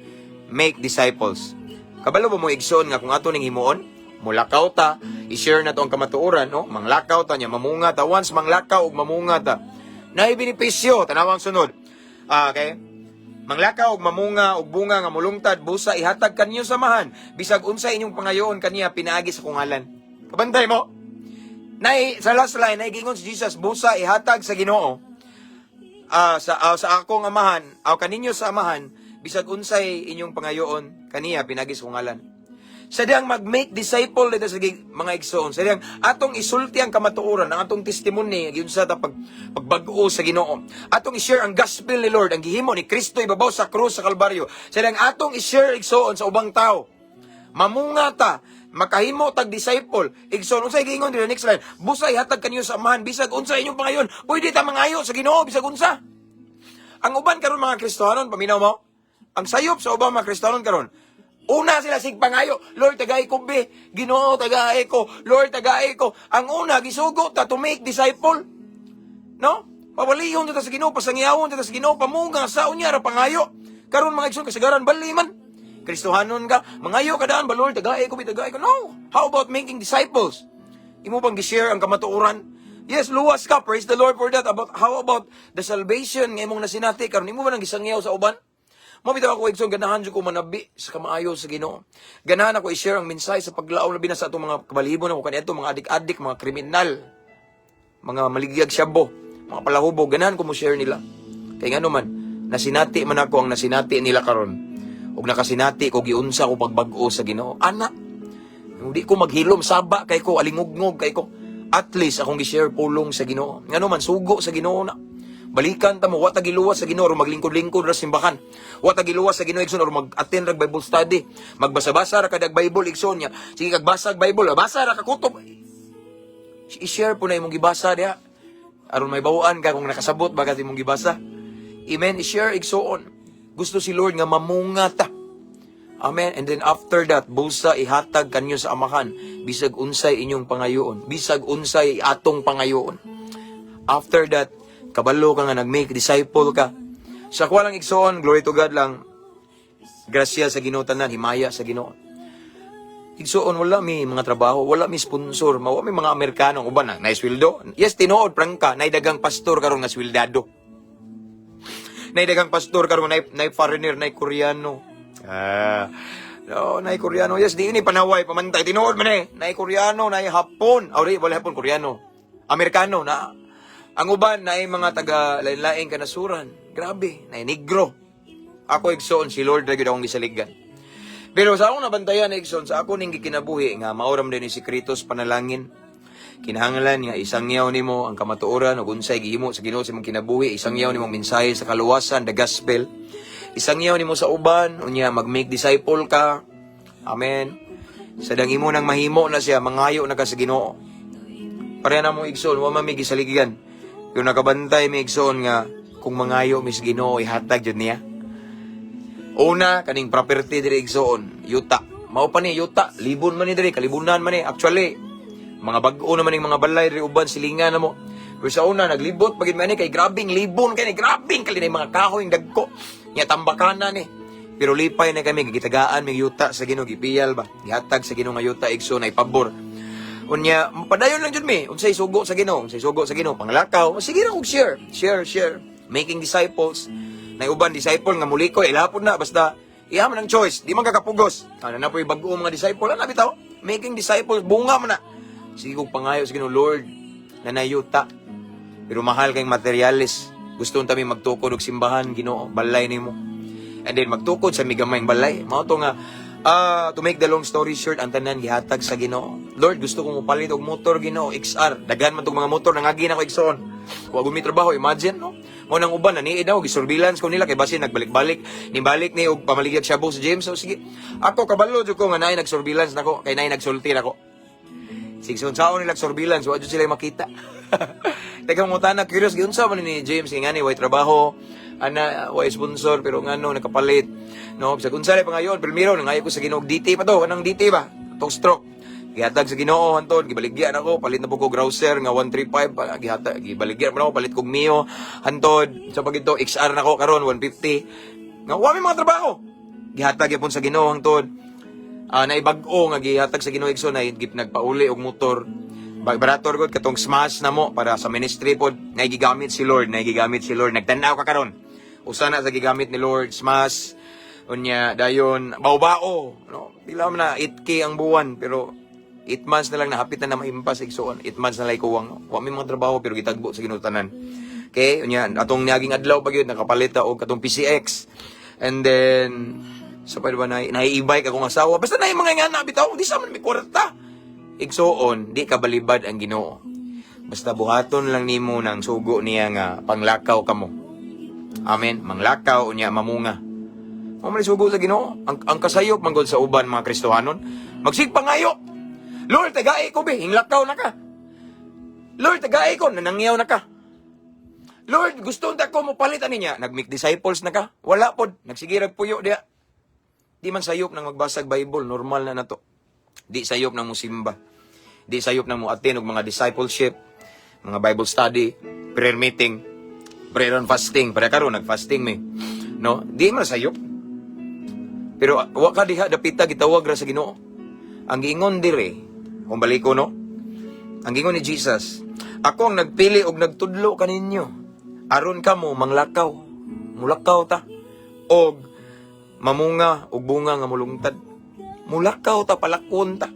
Make disciples. Kabalo ba mo, igsoon, nga kung ato ning himuon, mulakaw ta, i-share na to ang kamatuoran, no? Manglakaw ta niya, mamunga ta. Once manglakaw ug mamunga ta, naay benepisyo, tanawang sunod. Ah, okay? Manglakaw og mamunga og bunga nga mulungtad, busa ihatag kanyo sa Amahan bisag unsa inyong pangayoon kaniya pinaagi sa kong ngalan. Kabantay mo. Nay sa last line nay giingon si Jesus, busa ihatag sa Ginoo sa akong Amahan aw kaninyo sa Amahan bisag unsay inyong pangayoon kaniya pinaagi sa kong ngalan. Sa diyang mag-make disciple dito sa mga igsoon. Sa diyang atong isulti ang kamatuoran, ang atong testimony, yun sa ta pagbag-o sa Ginoo. Atong i-share ang gospel ni Lord, ang gihimo ni Kristo ibabaw sa krus sa Kalbaryo. Sa diyang atong i-share, igsoon, sa ubang tao. Mamunga ta, makahimo tag disciple. Igsoon, unsay giingon dito next line? "Busa ihatag kanyo sa Amahan bisag unsa inyong pangayon." Pwede ta mangayo sa Ginoo bisag unsa. Ang uban karon mga Kristohanon, paminaw mo. Ang sayop sa ubang mga Kristohanon karon, una sila sig pangayo, "Lord, tagay ko be, Ginoo, tagay ko, Lord, tagay ko." Ang una gisugo ta to make disciple. No? Pawaliyon ta sa Ginoo, pasangiyawon ta sa Ginoo, pamunga sa unya ra pangayo. Karon mga igsoon, kasagaran bali man. Kristohanon ka, mangayo ka daan ba, "Lord, tagay ko, be, tagay ko." No. How about making disciples? Imo bang gi-share ang kamatuoran? Yes, luwas ka. Praise the Lord for that. How about the salvation nga imong nasinati karon? Imo ba nang gisangyaw sa uban? Mo bitaw ako, igsoon, ganahan jud ko manabi sa kamaayo sa Ginoo. Ganahan ako i-share ang mensahe sa paglaom, labi na sa atong mga kabalibo na ko kaniadto, mga adik-adik, mga kriminal, mga maligyag syabo, mga palahubog, ganahan ko mo share nila. Kay ngano man, nasinati man ako ang nasinati nila karon. Ug nakasinati ko giunsa ko pagbag-o sa Ginoo. Ana, hindi ko maghilom, saba kay ko, alingugngog kay ko. At least akong gi-share pulong sa Ginoo. Ngano man, sugo sa Ginoo na. Balikan ta mo, wa ta giluwas sa Ginoo or maglingkod-lingkod ra simbahan. Wa ta giluwas sa Ginoo, igsoon, or mag-attend ra Bible study. Magbasa-basa ra kadag Bible, igsoon niya. Sige kag basag Bible, basa ra ka kutob. I-share po na imong gibasa diha. Aron may bawaan ka kung nakasabot ba ka imong gibasa. Amen. I-share, igsoon. Gusto si Lord nga mamunga ta. Amen. And then after that, "Busa ihatag kanyo sa Amahan bisag unsay inyong pangayoon." Bisag unsay atong pangayoon. After that, kabalo ka nga nag-make disciple ka. Sa kuha lang, igsoon, glory to God lang. Grasya sa Ginoo tanan, himaya sa Ginoo. Igsoon, wala mi mga trabaho, wala mi sponsor, mawa mi mga Amerikano, ang uban na, na sweldo. Yes, tinuod prangka, nay dagang pastor karon nga sweldado. Nay dagang pastor karon nay nay foreigner, nay Koreano. Ah, no, nay Koreano. Yes, di ni panaway pamantay tinuod man eh. Nay Koreano, nay Hapon. Awri, wala Hapon, Koreano. Amerikano na. Ang uban na mga taga lain-laing kanasuran. Grabe, nay Negro. Ako, igsoon, si Lord ra gyud akong gisaligan. Pero sa akong nabantayan, igsoon, sa ako ning gikinabuhi nga mao ra man din ni sikreto sa panalangin. Kinahanglan nga isangyaw nimo ang kamatuoran ug unsay gihimo sa Ginoo sa imong kinabuhi, isangyaw nimo ang mensahe sa kaluwasan, the gospel. Isangyaw nimo sa uban, unya mag-make disciple ka. Amen. Sa dang imo nang mahimo na siya, mangayo na ka sa Ginoo. Pareha na mo, igsoon, wa man mi gisaligan. Pero nakabantay mi, igsoon, nga kung mangayo mi sa Ginoo, ihatag jud niya. Una, kaning property diri, igsoon, yuta. Mao pa ni yuta, libon man ni diri, kalibunan man ni. Actually, mga bag-o naman ning mga balay diri uban silingan na mo. Pero sa una naglibot pagid man ni kay grabing libon kay ni, grabing kalinay mga kahoy dagko. Nya tambakana ni. Pero lipay na kami gitagaan mig yuta sa Ginoo, gipiyal ba. Gihatag sa Ginoo nga yuta, igsoon, ay pabor. Unya, padayon lang jud mi. Unsay sugo sa Ginoo, unsay sugo sa Ginoo, panglakaw. Sige ra kog share, share, share. Making disciples. Nay uban disciple nga mulikoy, ilapon na basta iya man ang choice, di man ka kapugos. Ano na po'y bag-o mga disciple, ano bitaw? Making disciples, bunga man na. Sige kog pangayo sa Ginoo, "Lord, na nayuta. Pero mahal kayong materialis. Gusto unta mi magtukod og simbahan, Ginoo, balay nimo. And then magtukod sa migamayng balay." Mao to nga to make the long story short, ang tanan gihatag sa Ginoo. "Lord, gusto ko mopalit og motor, Ginoo, XR." Daghan man tong mga motor nangagi na ko, igsoon. Wa gumi trabaho, imagine, no? Mo nang uban naniid ako, gisurveillance ko nila kay basin nagbalik-balik, nibalik ni og pamaligyag shabu sa James. So sige. Ako kabalo jud ko nga naay nag-surveillance nako kay naay nagsulti nako. Sige, so unsaon nila surveillance, wa jud sila makita. Teka mo na curious giunsa man ni James kay ngani way trabaho, ana way sponsor pero ngano nakapalit. No, bisag unsa pa ngayon, primero nangayo ko sa Ginoo DT pa to, anong DT ba? Tong stroke. Gihatag sa Ginoo hantod, gibaligyan ako, palit na po ko Grouser nga 135 pa, gihatag gibaligyan man ako, palit kog Mio hantod. Sa pagito XR na ko karon 150. Nga wa may mga trabaho. Gihatag gyapon sa Ginoo hantod. Naibag-o nga gihatag sa Ginoo, igsoon, na nagpauli og motor. Barator god katong Smash na mo para sa ministry pod. Nagigamit si Lord, nagigamit si Lord. Nagtan-aw ka karon. Usa na sa gigamit ni Lord, Smash. Unya dayon bao-bao, no? Pila man na 8K ang buwan pero 8 months na lang nahapit na na maimpas, igsoon. 8 months na lang kuwang, no? Wa may mga trabaho pero gitagbo sa Ginoo tanan. Okay, unya atong niaging adlaw pa gyud nakapalit ta og katong PCX. And then Sa pa ba na e-bike akong asawa. Basta na mga nga na bitaw, di sa man may kwarta. Igsuon, di ka balibad ang Ginoo. Basta buhaton lang nimo ng sugo niya nga panglakaw kamo. Amen. Manglakaw unya mamunga. Mao man sugo sa Ginoo. Ang kasayop manggod sa uban mga Kristohanon. Magsigpangayo. "Lord, tagai ko be, hinglakaw na ka. Lord, tagai ko, nanangyaw na ka. Lord, gusto unta ko mo palit ani niya. Nag-make disciples na ka? Wala pod, nagsige rag puyo diya." Di man sayop nang magbasag Bible, normal na nato. Di sayop nang musimba. Di sayop nang mo attend og mga discipleship, mga Bible study, prayer meeting, prayer and fasting. Para karon nag-fasting mi. No? Di man sayop. Pero wa ka diha dapita gitawag ra sa Ginoo. Ang giingon dire, kung baliko, no? Ang giingon ni Jesus, "Ako ang nagpili og nagtudlo kaninyo aron kamo manglakaw." Mulakaw ta og mamunga og bunga nga mulungtad. Mulakaw ta, palakon ta.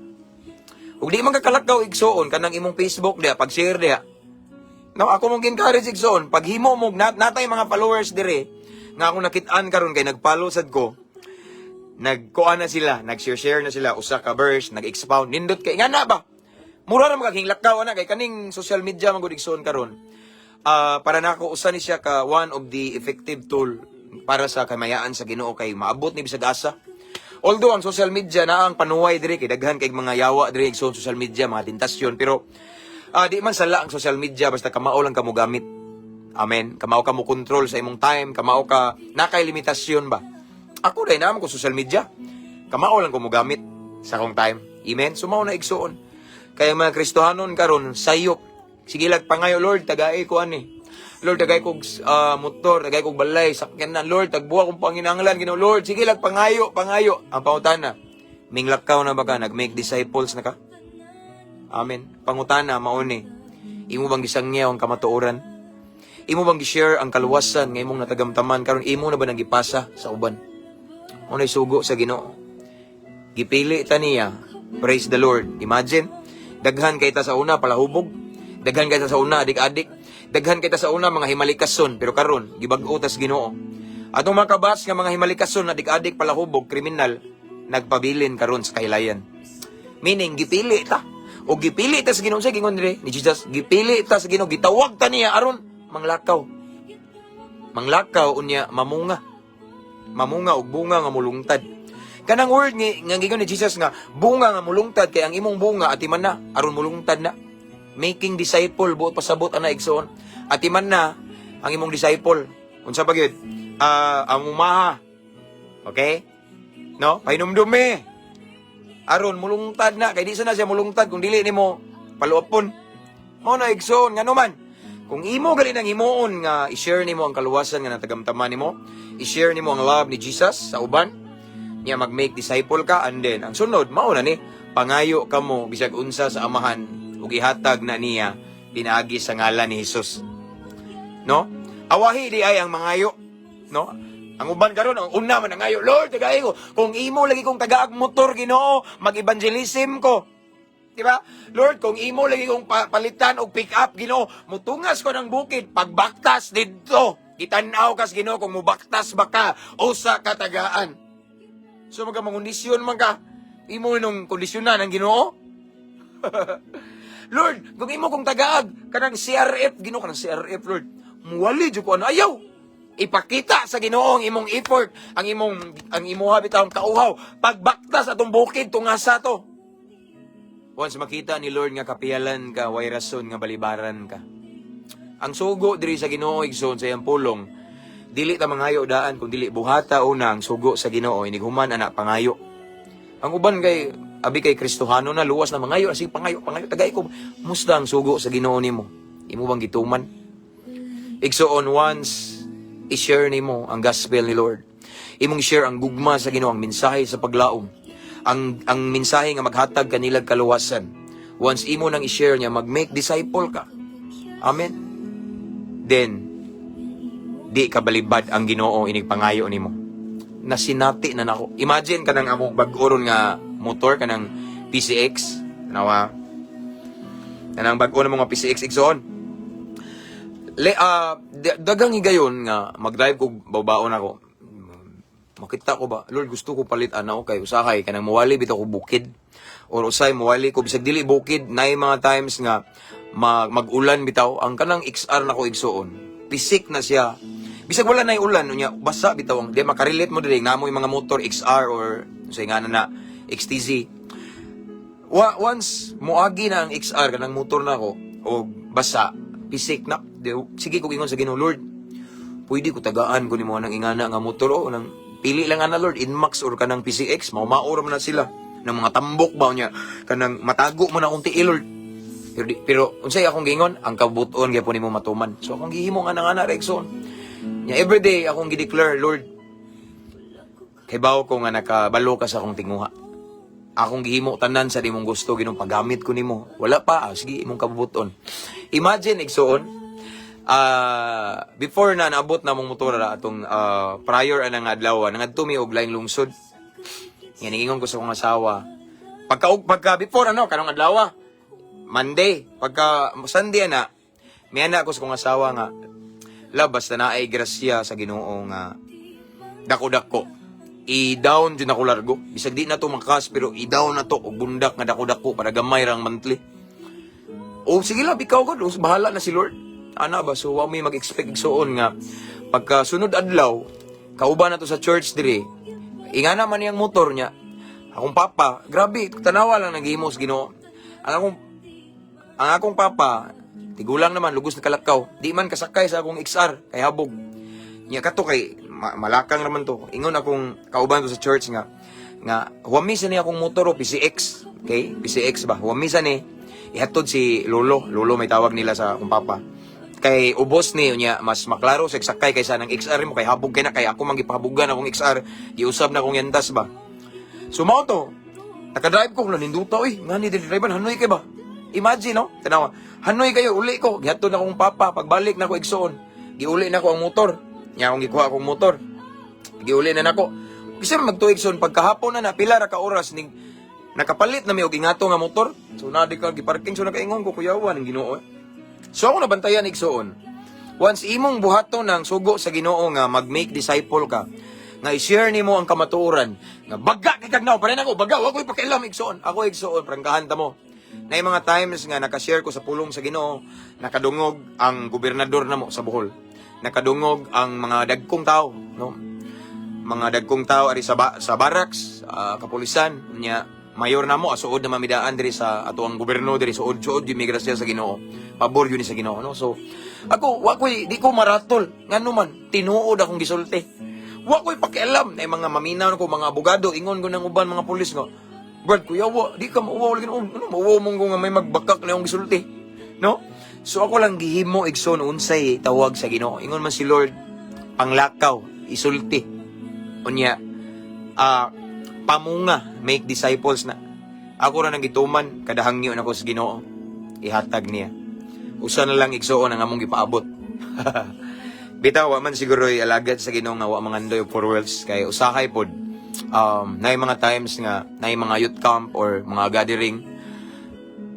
Ug di man ka kalakaw, igsuon, kanang imong Facebook diha, pag-share diha. No, ako mong encourage, igsuon, paghimo mo natay mga followers dire nga akong nakit-an karon kay nag-follow sad ko. Nagkuan na sila, nag-share-share na sila usa ka verse, nag-expound, nindot kay nga na ba? Mura ra magaging lakaw ana kay kaning social media man gud, igsuon, karon. Ah, para nako usa ni siya ka one of the effective tool para sa kamayaan sa Ginoo kay maabot ni bisag asa. Although ang social media na ang panuway diri kay daghan kay mga yawa diri sa social media, mga tentasyon, pero di man sala ang social media basta kamao lang kamo gamit. Amen. Kamao ka mo control sa imong time, kamao ka nakay limitasyon ba. Ako dai naman ko social media. Kamao lang ko mo gamit sa akong time. Amen. So mao na, igsuon. Kaya mga Kristohanon karon sayop. Sige lag pangayo, "Lord, tagai ko ani. Lord, tagay kog motor, tagay kog balay, sakyan na. Lord, tagbuwa kong panginahanglan, Ginoo. Lord," sige lag pangayo, pangayo. Ang pangutana, minglakaw na ba ka? Nag-make disciples na ka? Amen. Pangutana, mauni. Imo bang gisangyaw ang kamatuoran? Imo bang gi-share ang kaluwasan nga imong natagamtaman karon? Imo na ba nang gipasa sa uban? Unay sugo sa Ginoo. Gipili ta niya. Praise the Lord. Imagine, daghan kay ta sa una palahubog. Daghan kay ta sa una adik-adik. Daghan kay ta sa una mga himalikason, pero karon gibag-o tas Ginoo. Atong mga kabas nga mga himalikason, adik-adik, palahubog, kriminal, nagpabilin karon sa kahilayan. Meaning gipili ta. O gipili ta sa Ginoo sa gingon dire ni Jesus, gipili ta sa Ginoo, gitawag ta niya aron manglakaw. Manglakaw unya mamunga. Mamunga og bunga nga mulungtad. Kanang word nga giingon ni Jesus nga bunga nga mulungtad kay ang imong bunga atiman na aron mulungtad na. Making disciple, buot pasabot ana, igsoon. Atiman na ang imong disciple. Unsa pa gyud? Ah, ang umaha. Okay? No? Pahinumdumi. Aron mulungtad na kay di sana siya mulungtad kung dili nimo paluapon. Mao na, igsoon, ngano man. Kung imo gali nang himuon nga i-share nimo ang kaluwasan nga natagamtaman nimo, i-share nimo ang love ni Jesus sa uban, niya mag-make disciple ka, and then ang sunod mao na ni pangayo kamo bisag unsa sa Amahan ug ihatag na niya pinaagi sa ngalan ni Jesus. No? Awahi di ay ang mangayo, no? Ang uban karon ang una man nangayo, "Lord, tagay ko. Kung imo lagi kong tagaag motor, Ginoo, mag-evangelism ko." Di ba? "Lord, kung imo lagi kong palitan og pick up, Ginoo, mutungas ko ng bukid, pagbaktas didto. Gitan-aw kas Ginoo kung mubaktas ba ka o sa katagaan." So magka mangondisyon man ka, imo nung kondisyonan ang Ginoo. "Lord, kung imo kong tagaag kanang CRF, Ginoo, kanang CRF, Lord. Muwali jud ko ano." Ayaw. Ipakita sa Ginoo ang imong effort, ang imuha bitawng kauhaw, pagbaktas atong bukid tungasa to. Once makita ni Lord nga kapiyalan ka, way rason nga balibaran ka. Ang sugo diri sa Ginoo, igsoon, sa iyang pulong, dili ta mangayo daan kung dili buhata una ang sugo sa Ginoo, inig human ana pangayo. Ang uban kay abi kay Kristohano na, luwas na mangayo, sige pangayo, pangayo, tagay ko. Musta ang sugo sa Ginoo nimo? Imo bang gituman? Igsoon, once i-share nimo ang gospel ni Lord, imong i-share ang gugma sa Ginoo, ang mensahe sa paglaom, ang mensahe nga maghatag kanilag kaluwasan. Once imo nang i-share niya, mag-make disciple ka. Amen. Then di ka balibad ang Ginoo inig pangayo nimo. Nasinati na nako. Imagine kanang among bag-o ron nga motor, kanang PCX, tanawa. Kanang bag-o na mga PCX, igsoon. Le dagang higayon nga mag-drive ko, babaon ako. Makita ko ba, "Lord, gusto ko palit ana ko kay usahay kanang muwali bitaw ko bukid." Or usay muwali ko bisag dili bukid, naay mga times nga mag-ulan bitaw ang kanang XR nako, igsuon. Pisik na siya. Bisag wala na ulan unya, basa bitaw ang di makarelate mo diri namo yung mga motor XR or sa nga na XTZ. Once moagi na ang XR, kanang motor nako, o basa, pisik na di, sige ko ingon sa Ginoo, "Lord, pwede ko tagaan ko nimo nang ingana nga motor o nang pili lang ana, Lord, Inmax or kanang PCX, mao man na sila ng mga tambok ba niya, kanang matago mo na akong tiil, Lord." Pero unsay akong giingon, ang kabuton gyapon nimo matuman. So akong gihimo nga nga na, igsoon nya, everyday akong gi-declare, "Lord, kay bawo ko nga nakabalo ka sa akong tinguha. Akong gihimo tanan sa imong gusto, Ginoo. Paggamit ko nimo. Wala pa, ah, sige, imong kabubuton." Imagine, igsoon, before na naabot na mong motor atong prior anang adlaw, nangadto mi og laing lungsod. Nga niingon ko sa akong asawa. Pagka before ano, kanong adlaw, Monday, pagka Sunday na, miana ko sa akong asawa nga, "Love, basta naay grasya sa Ginoo nga dako-dako. I-down jud ako largo. Bisag di na to makas, pero i-down na to og bundak nga dako-dako para gamay rang monthly." O sige lang, ikaw ko, bahala na si Lord. Ana ba, so wa may mag-expect, igsuon, nga pagka sunod adlaw, kauban na to sa church diri. Ingana man niyang motor niya. Akong papa, grabe, tanawa lang naghimo sa Ginoo. Ang akong papa, tigulang naman, lugos na kalakaw. Di man kasakay sa akong XR, kay habog. Nya kato kay malakang naman to. Ingon akong kauban ko sa church nga huwamisa ni akong motor o PCX. Okay? PCX ba? Huwamisa ni ihatod si Lolo. Lolo may tawag nila sa akong papa. Kay ubos ni niya, mas maklaro sa sakay kaysa ng XR mo kay habog kay na, kay ako man gipahabugan akong XR, giusab na akong yantas ba. So mao to. Nakadrive ko, ninduta oy, ngani dili driver, hanoy kay ba? Imagine, no? Tanawa. Hanoy kayo, uli ko. Gihatod na akong papa, pagbalik na ko, igsoon. Giuli na ko ang motor. Nya akong gikuha akong motor. Giuli na nako. Bisa man magtuig son pagkahapon na na pila ra ka oras ning nakapalit na mi og ingato nga motor. So na di ka giparking, so nakaingon ko, "Kuyawan ang Ginoo, eh." So ako nabantayan, igsoon. Once imong buhaton ng sugo sa Ginoo nga mag-make disciple ka, nga i-share nimo ang kamatuoran, nga baga kay kagnaw, pa rin ako, baga, wa ko'y pakialam, igsoon. Ako, igsoon, prangkahan ta mo. Na mga times nga nakashare ko sa pulong sa Ginoo, nakadungog ang gobernador namo sa Bohol. Nakadungog ang mga dagkong tao, no? Mga dagkong tao ari sa barracks, kapulisan, nya mayor namo asuod na mamidaan diri sa ato ang gobyerno diri, suod-suod yung migrasya sa Ginoo. Pabor yun ni sa Ginoo, no? So ako wa koy di ko maratol ngano man tinuod akong gisulti. Wa koy pakialam na mga maminaw ko mga abogado, ingon ko ng uban mga pulis nga, "Brad, kuya, wa, di ka mauwaw lagi. Ano, mauwaw mong nga may magbakak na yung gisulti?" No? So ako lang gihimo, igsoon, unsay tawag sa Ginoo. Ingon man si Lord, panglakaw, isulti. Unya, pamunga, make disciples na. Ako ra nang gituman, kada hangyo nako sa Ginoo, ihatag niya. Usa na lang, igsuon, ang among gipaabot. Bitaw, wa man siguro alagad sa Ginoo nga wa mangandoy og four wheels kay usahay pod naay mga times nga naay mga youth camp or mga gathering,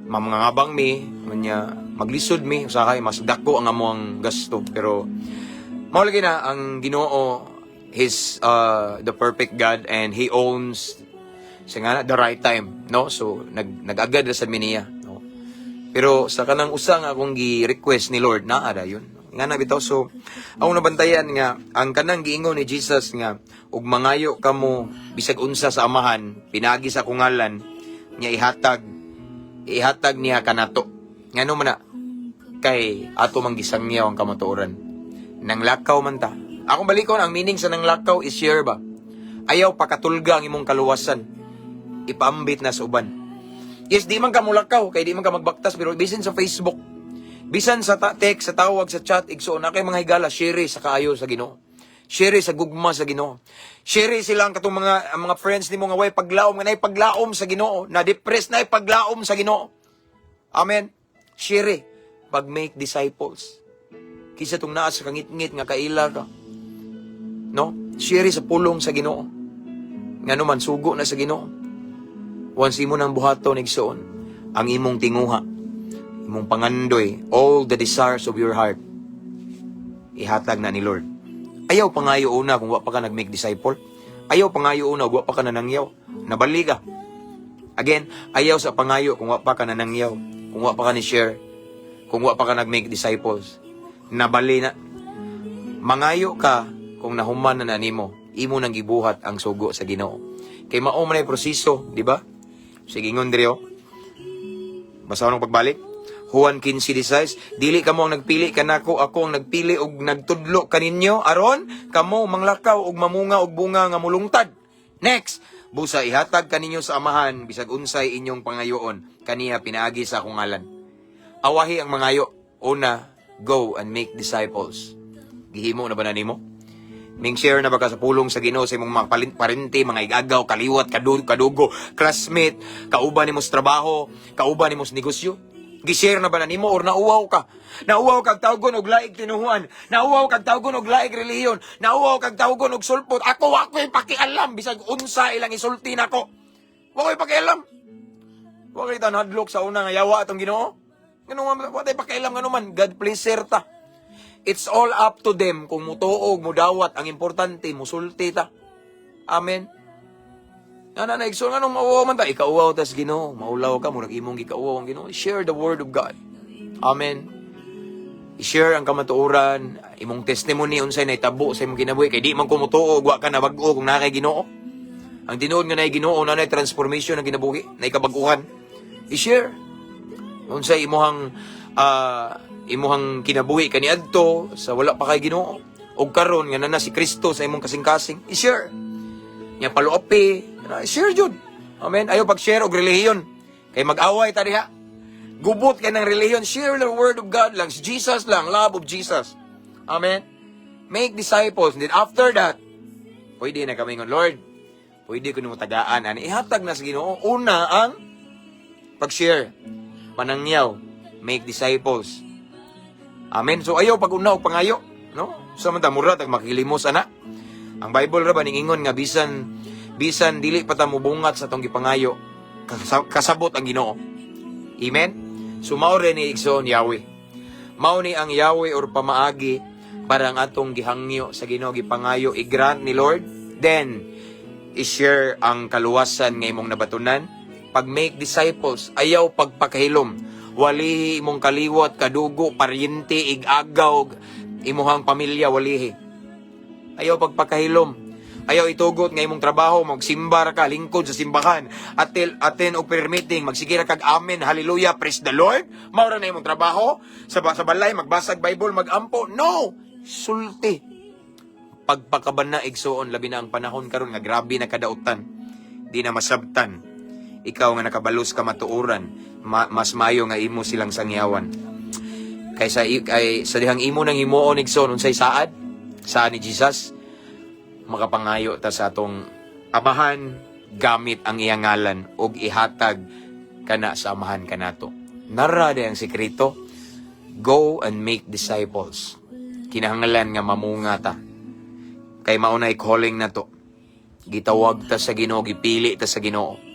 mga ngabang mi unya maglisod mi, usahay mas dako ang among gasto, pero mao lagi na ang Ginoo. He's the perfect God and He owns sa nga na, the right time, no? So nagagad ra sa mi niya, no? Pero sa kanang usa nga akong gi-request ni Lord, naa yun. Nga na bitaw. So ang nabantayan nga ang kanang giingon ni Jesus nga ug mangayo kamo bisag unsa sa Amahan pinagi sa akong ngalan niya, ihatag ihatag niya kanato. Ngano man na kay ato mang gisangyaw ang kamatuoran. Nang lakaw man ta. Akong balikon ang meaning sa nang lakaw is share ba. Ayaw pakatulga ang imong kaluwasan. Ipaambit na sa uban. Yes, di man ka mulakaw, kay di man ka magbaktas, pero bisan sa Facebook, bisan sa text, sa tawag, sa chat, igsoon na kay mga higala, share sa kaayo sa Ginoo. Share sa gugma sa Ginoo. Share sila ang katong mga ang mga friends nimo nga way paglaom, nga nay paglaom sa Ginoo, na depressed, na paglaom sa Ginoo. Amen. Share pag make disciples. Kisa tong naa sa kangitngit nga kaila ka. No? Share sa pulong sa Ginoo. Ngano man sugo na sa Ginoo. Once imo nang buhaton, igsoon, ang imong tinguha, imong pangandoy, all the desires of your heart, ihatag na ni Lord. Ayaw pangayo una kung wa pa ka nag-make disciple. Ayaw pangayo una, wa pa ka nanangyaw. Nabali ka. Again, ayaw sa pangayo kung wa pa ka nanangyaw, kung wa pa ka ni share, kung wa pa ka nag-make disciples. Nabali na. Mangayo ka kung nahuman na nimo, imo nang gibuhat ang sugo sa Ginoo. Kay mao man ay proseso, di ba? Sige, ingon diri oh. Basa nung pagbalik. Juan 15:16, "Dili kamo ang nagpili kanako, ako ang nagpili og nagtudlo kaninyo aron kamo manglakaw og mamunga og bunga nga mulungtad." Next, "Busa ihatag kaninyo sa Amahan bisag unsay inyong pangayoon kaniya pinaagi sa akong ngalan." Awahi ang mangayo. Una, go and make disciples. Gihimo na ba na nimo? Ming share na ba ka sa pulong sa Ginoo sa imong mga parente, mga igagaw, kaliwat, kadugo, classmate, kauban nimo sa trabaho, kauban nimo sa negosyo? Gi-share na ba na nimo or nauwaw ka? Nauwaw kag tawgon og laig tinuhuan. Nauwaw kag tawgon og laig relihiyon. Nauwaw kag tawgon og sulpot. Ako wa ko'y pakialam bisag unsa ilang isulti nako. Wa ko'y pakialam. Wa kay hadlok sa una nga yawa atong Ginoo. Ngano man wa tay pakialam, ngano man God pleaser ta. It's all up to them kung mutuog, mudawat, ang importante musulti ta. Amen. Ana na igsoon, nganong mauwaw man ta? Ikauwaw tas Ginoo, maulaw ka, murag imong gikauwaw ang Ginoo. Share the word of God. Amen. I-share ang kamatuoran, imong testimony, unsay nahitabo sa imong kinabuhi, kay di man ko mutuo wa ka nabag-o kung naa kay Ginoo. Ang tinuod nga naay Ginoo, na transformation ang kinabuhi, naay kabag-uhan. I-share. Unsay imuhang kinabuhi kaniadto sa wala pa kay Ginoo ug karon nga naa na si Kristo sa imong kasing-kasing, i-share. Nya paluapi, share jud. Amen. Ayo pag-share og relihiyon. Kay mag-away ta diha. Gubot kay ng relihiyon, share the word of God lang. Si Jesus lang, love of Jesus. Amen. Make disciples. And then after that, pwede na kami ngon, "Lord, pwede ko nimo tagaan ani." Ihatag na sa Ginoo. Una ang pag-share. Panangyaw. Make disciples. Amen. So ayaw pag-una og pangayo, no? Sa man ta mura tag makilimos ana. Ang Bible ra ba ningingon nga bisan bisan dili pa ta mobungat sa atong gipangayo, kasabot ang Ginoo. Amen. So mao rin ni, igsoon, Yahweh. Mao ni ang Yahweh or pamaagi para ang atong gihangyo sa Ginoo, gipangayo, i-grant ni Lord. Then i-share ang kaluwasan nga imong nabatunan. Pag make disciples, ayaw pagpakahilom. Walihi imong kaliwat, kadugo, paryente, igagaw, imuhang pamilya, walihi. Ayaw pagpakahilom. Ayaw itugot nga imong trabaho, magsimba ra ka, lingkod sa simbahan, atel, attend og prayer meeting, magsige ra kag amen, hallelujah, praise the Lord. Mao ra na imong trabaho. Sa balay, magbasag Bible, magampo. No! Sulti. Pagpakabana, igsoon, labi na ang panahon karon nga grabe na kadautan. Di na masabtan. Ikaw nga nakabalos ka matuoran, mas mayo nga imo silang sangyawan. Kaysa kay sa dihang imo nang himuon, igsoon, unsay saad? Saad ni Jesus, makapangayo ta sa atong Amahan gamit ang iyang ngalan ug ihatag kana sa Amahan kanato. Nara di ang sekreto. Go and make disciples. Kinahanglan nga mamunga ta. Kay mao nay calling nato. Gitawag ta sa Ginoo, gipili ta sa Ginoo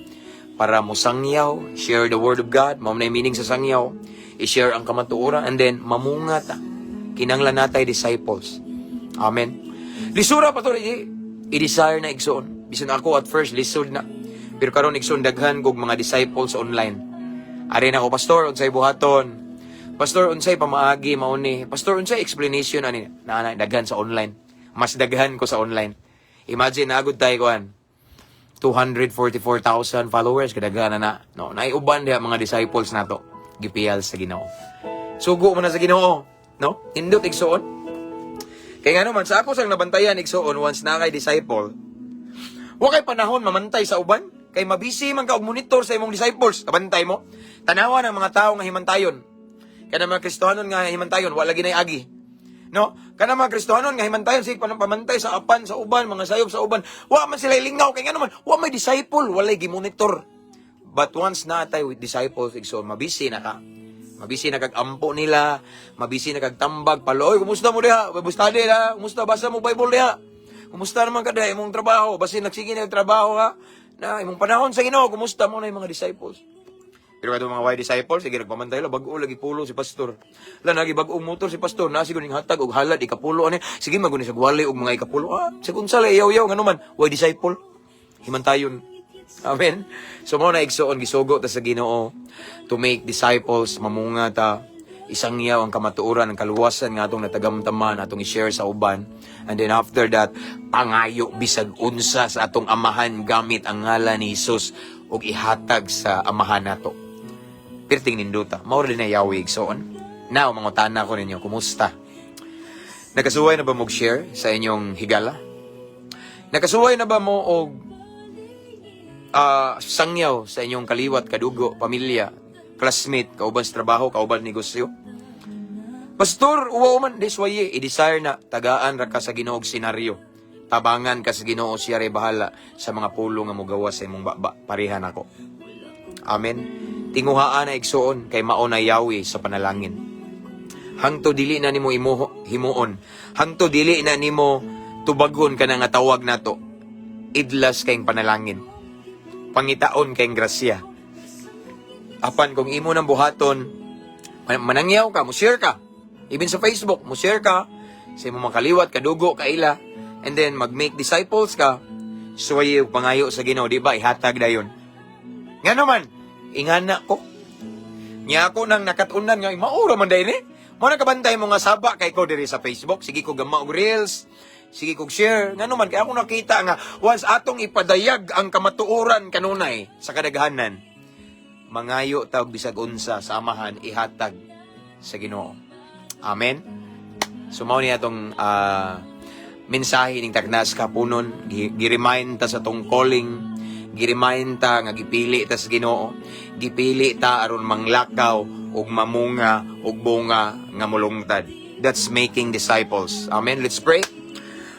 para mosangyaw, share the word of God, mao nay meaning sa sangyaw, i-share ang kamatuoran and then mamunga ta. Kinahanglan natay disciples. Amen. Lisura pa to i-desire na, igsoon. Bisan ako at first lisod na. Pero karon, igsoon, daghan kog mga disciples online. Ari na ko, "Pastor, unsay buhaton? Pastor, unsay pamaagi mao ni? Pastor, unsay explanation ani?" Na na daghan sa online. Mas daghan ko sa online. Imagine naagod tayo kuan 244,000 followers, kadaghan na na. No, naiuban diha mga disciples nato. Gipiyal sa Ginoo. Sugo man na sa Ginoo, no? Hindot, igsoon. Kay ngano man sa ako sang nabantayan, igsoon, once na kay disciple, wa kay panahon mamantay sa uban kay mabisi man ka og monitor sa imong disciples. Kabantay mo. Tanawa ng mga tao nga himantayon. Kana mga Kristohanon nga himantayon, wala lagi nay agi. No? Kana mga Kristohanon nga himantayon sige pamantay sa apan sa uban, mga sayop sa uban. Wa man sila lingaw kay ngano man, wa may disciple, walay gimonitor. But once na tay with disciples, igsoon, mabisi na ka. Mabisi na kag ampo nila, mabisi na kag tambag, palo, "Oy, kumusta mo diha? Bible study na, kumusta, basa mo Bible diha? Kumusta naman ka diha, imong trabaho, basin nagsige na yung trabaho ha? Na imong panahon sa Ginoo, kumusta mo na yung mga disciples?" Pero Pero katong mga way disciple, sige nagpamantay la, bag-o lagi pulo si pastor. La nagi bag-ong motor si pastor, na siguro ning hatag og halad ikapulo ani. Sige maguni sa gwali og mga ikapulo. Ah, sa unsa la iyaw-yaw, ngano man way disciple. Himantayon. Amen. So mao na, igsoon, gisugo ta sa Ginoo to make disciples, mamunga ta, isangyaw ang kamatuoran, ang kaluwasan nga atong natagamtaman, atong i-share sa uban. And then after that, pangayo bisag unsa sa atong Amahan gamit ang ngalan ni Jesus ug ihatag sa Amahan nato. Pirting nindota. Mao rin na Yahweh, igsoon. Now, mangutana ko ninyo, kumusta? Nakasuway na ba mo share sa inyong higala? Nakasuway na ba mo og sangyaw sa inyong kaliwat, kadugo, pamilya, classmate, kauban sa trabaho, kauban negosyo? Pastor, uwaw man, di suwaye, i-desire na, tagaan ra ka sa Ginoo og senaryo. Tabangan ka sa Ginoo, siya ray bahala sa mga pulo nga mugawas sa imong baba. Parehan ako. Amen. Tinguhaan na, igsuon, kay mao na Yahweh sa panalangin. Hangto dili na nimo imuho, himuon. Hangto dili na nimo tubagon ka na nga tawag nato. Idlas kayong panalangin. Pangitaon kayong grasya. Apan kung imo nang buhaton, manangyaw ka, mo share ka. Even sa Facebook, mo share ka sa imong mga kaliwat, kadugo, kaila, and then mag-make disciples ka, suway og pangayo sa Ginoo, di ba? Ihatag dayon. Nga naman, ingana ko. Nya ako nang nakatunan nga maura man dayon eh. Mo na kabantay mo nga saba kay ko diri sa Facebook, sige ko gama og reels, sige kog share. Nga naman kay ako nakita nga once atong ipadayag ang kamatuoran kanunay sa kadaghanan, mangayo ta og bisag unsa sa Amahan, ihatag sa Ginoo. Amen. So mao ni atong mensahe ning tagnas kapunon, gi-remind ta sa tong calling, gi-remind ta nga gipili ta sa Ginoo, gipili ta aron manglakaw ug mamunga og bunga nga mulungtad. That's making disciples. Amen. Let's pray.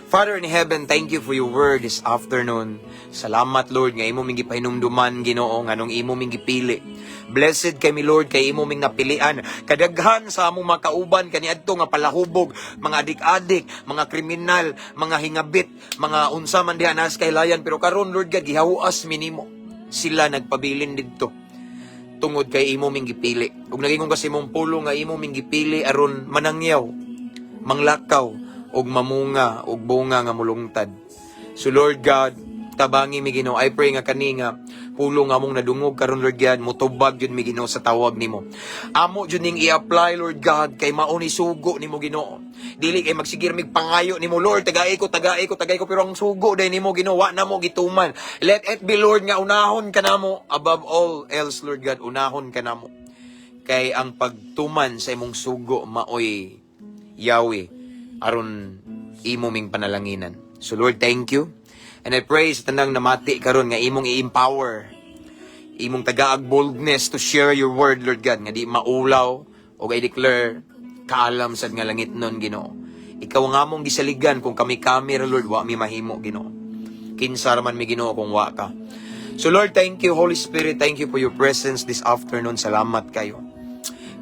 Father in heaven, thank you for your word this afternoon. Salamat, Lord, nga imo ming gipahinumduman, Ginoo, nganong imo ming gipili. Blessed kami, Lord, kay imo ming napilian. Kadaghan sa among mga kauban kaniadto nga palahubog, mga adik-adik, mga kriminal, mga hingabit, mga unsa man diha nas kailayan, pero karon, Lord God, gihawas mi nimo. Sila nagpabilin didto tungod kay imo ming gipili. Ug nagingon kasi imong pulong nga imo ming gipili aron manangyaw, manglakaw ug mamunga og bunga nga mulungtad. So Lord God, tabangi mi, Ginoo. I pray nga kani nga pulong nga among nadungog karon, Lord God, mutubag jud mi, Ginoo, sa tawag nimo. Amo jud ning i-apply, Lord God, kay mao ni sugo nimo, Ginoo. Dili kay magsigir mig pangayo nimo, Lord, tagay ko, tagay ko, tagay ko, pero ang sugo day nimo, Ginoo, wa na mo gituman. Let it be, Lord, nga unahon ka namo above all else, Lord God, unahon ka namo. Kay ang pagtuman sa imong sugo maoy Yahweh aron imo ming panalanginan. So Lord, thank you. And I pray sa tanang namati karon nga imong i-empower, imong tagaag boldness to share your word, Lord God, nga di maulaw o I declare kaalam sad nga langit nun, Ginoo. Ikaw nga among gisaligan. Kung kami-kami ra, Lord, wa mi mahimo, Ginoo. Kinsa ra man mi, Ginoo, kung wa ka? So Lord, thank you, Holy Spirit, thank you for your presence this afternoon. Salamat kayo.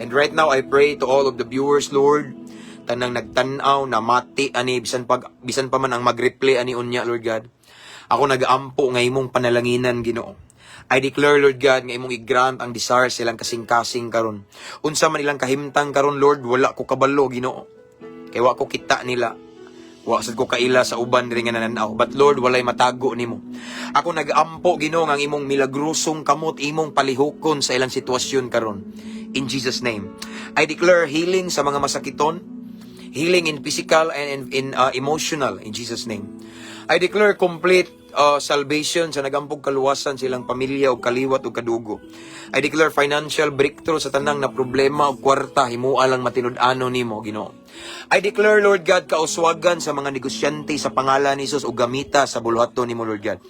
And right now, I pray to all of the viewers, Lord, tanang nagtan-aw, namati ani, bisan pa man ang mag-replay ani unya, Lord God. Ako nagaampo nga imong panalanginan, Ginoo. I declare, Lord God, nga imong i-grant ang desire silang kasing-kasing karon. Unsa man ilang kahimtang karon, Lord, wala ko kabalo, Ginoo. Kay wa ko kita nila. Wa sad ko kaila sa uban diri nga nananaw. But Lord, walay matago nimo. Ako nag-ampo, Ginoo, nga ang imong milagrosong kamot imong palihukon sa ilang sitwasyon karon. In Jesus' name. I declare healing sa mga masakiton, healing in physical and in emotional in Jesus' name. I declare complete salvation sa nagampog kaluwasan silang pamilya o kaliwat o kadugo. I declare financial breakthrough sa tanang na problema o kwarta, himua lang matinud-ano nimo, Ginoo. I declare, Lord God, kauswagan sa mga negosyante sa pangalan ni Jesus o gamita sa buluhaton nimo, Lord God.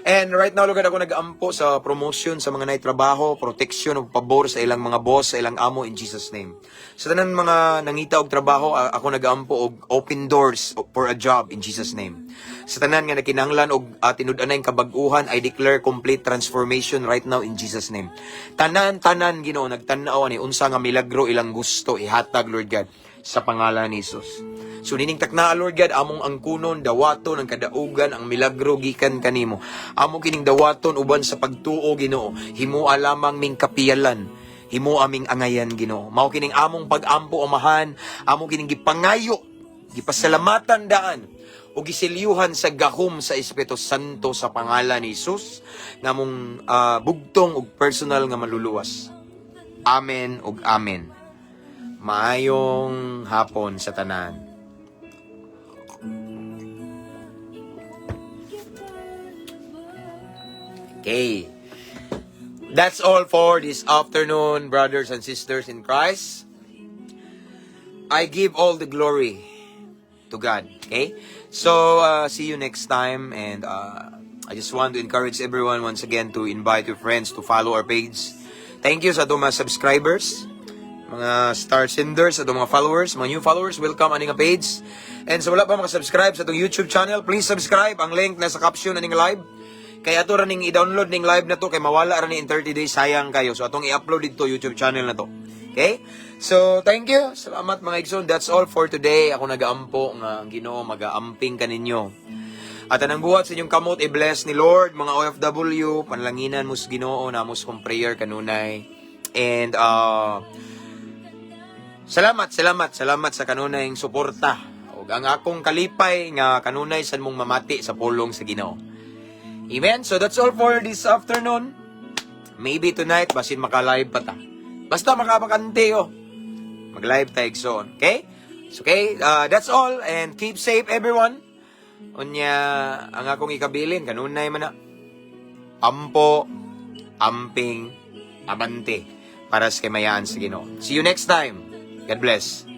And right now, Lord God, ako nag-ampo sa promotion sa mga trabaho, protection o pabor sa ilang mga boss, sa ilang amo in Jesus' name. Sa tanan mga nangita og trabaho, ako nag-ampo og open doors for a job in Jesus' name. Sa tanan nga nakinahanglan og tinud-anay kabag-uhan, I declare complete transformation right now in Jesus' name. Tanan tanan, Ginoo, nagtan-aw ani, unsa nga milagro ilang gusto, ihatag, Lord God. Sa pangalan ni Jesus. So nining takna, Lord God, among angkunon, dawaton ang kadaugan, ang milagro gikan kanimo. Amo kining dawaton uban sa pagtuo, Ginoo. Himoa lamang ming kapiyalan. Himoa ming angayan, Ginoo. Mao kining among pag-ampo, Amahan, amo kining gipangayo, gipasalamatan daan o giselyuhan sa gahom sa Espiritu Santo sa pangalan ni Jesus nga among bugtong ug personal nga maluluwas. Amen ug amen. Maayong hapon sa tanan. Okay. That's all for this afternoon, brothers and sisters in Christ. I give all the glory to God. Okay? So, see you next time. And I just want to encourage everyone once again to invite your friends to follow our page. Thank you sa atong mga subscribers, mga star senders, sa atong mga followers, mga new followers, welcome ani nga page. And sa wala pa makasubscribe sa atong YouTube channel, please subscribe. Ang link nasa caption aning live. Kaya ato ra ning i-download ning live na to kay mawala ra ni in 30 days, sayang kayo. So atong i-upload dito YouTube channel na to. Okay? So, thank you. Salamat, mga igsoon. That's all for today. Ako nagaampo nga ang Ginoo magaamping kaninyo. At anang buhat sa inyong kamot, i-bless ni Lord, mga OFW, panalanginan mo sa Ginoo, namos kong prayer kanunay. And, salamat, salamat, salamat sa kanunay suporta. Ug ang akong kalipay nga kanunay san mong mamati sa pulong sa Ginoo. Amen. So that's all for this afternoon. Maybe tonight, basin maka-live pa ta. Basta makabakante oh. Mag-live tayo soon. Okay? So, okay, that's all and keep safe, everyone. Unya, ang akong ikabilin, kanunay man na. Ampo, amping, abante para sa kamayaan sa Ginoo. See you next time. God bless.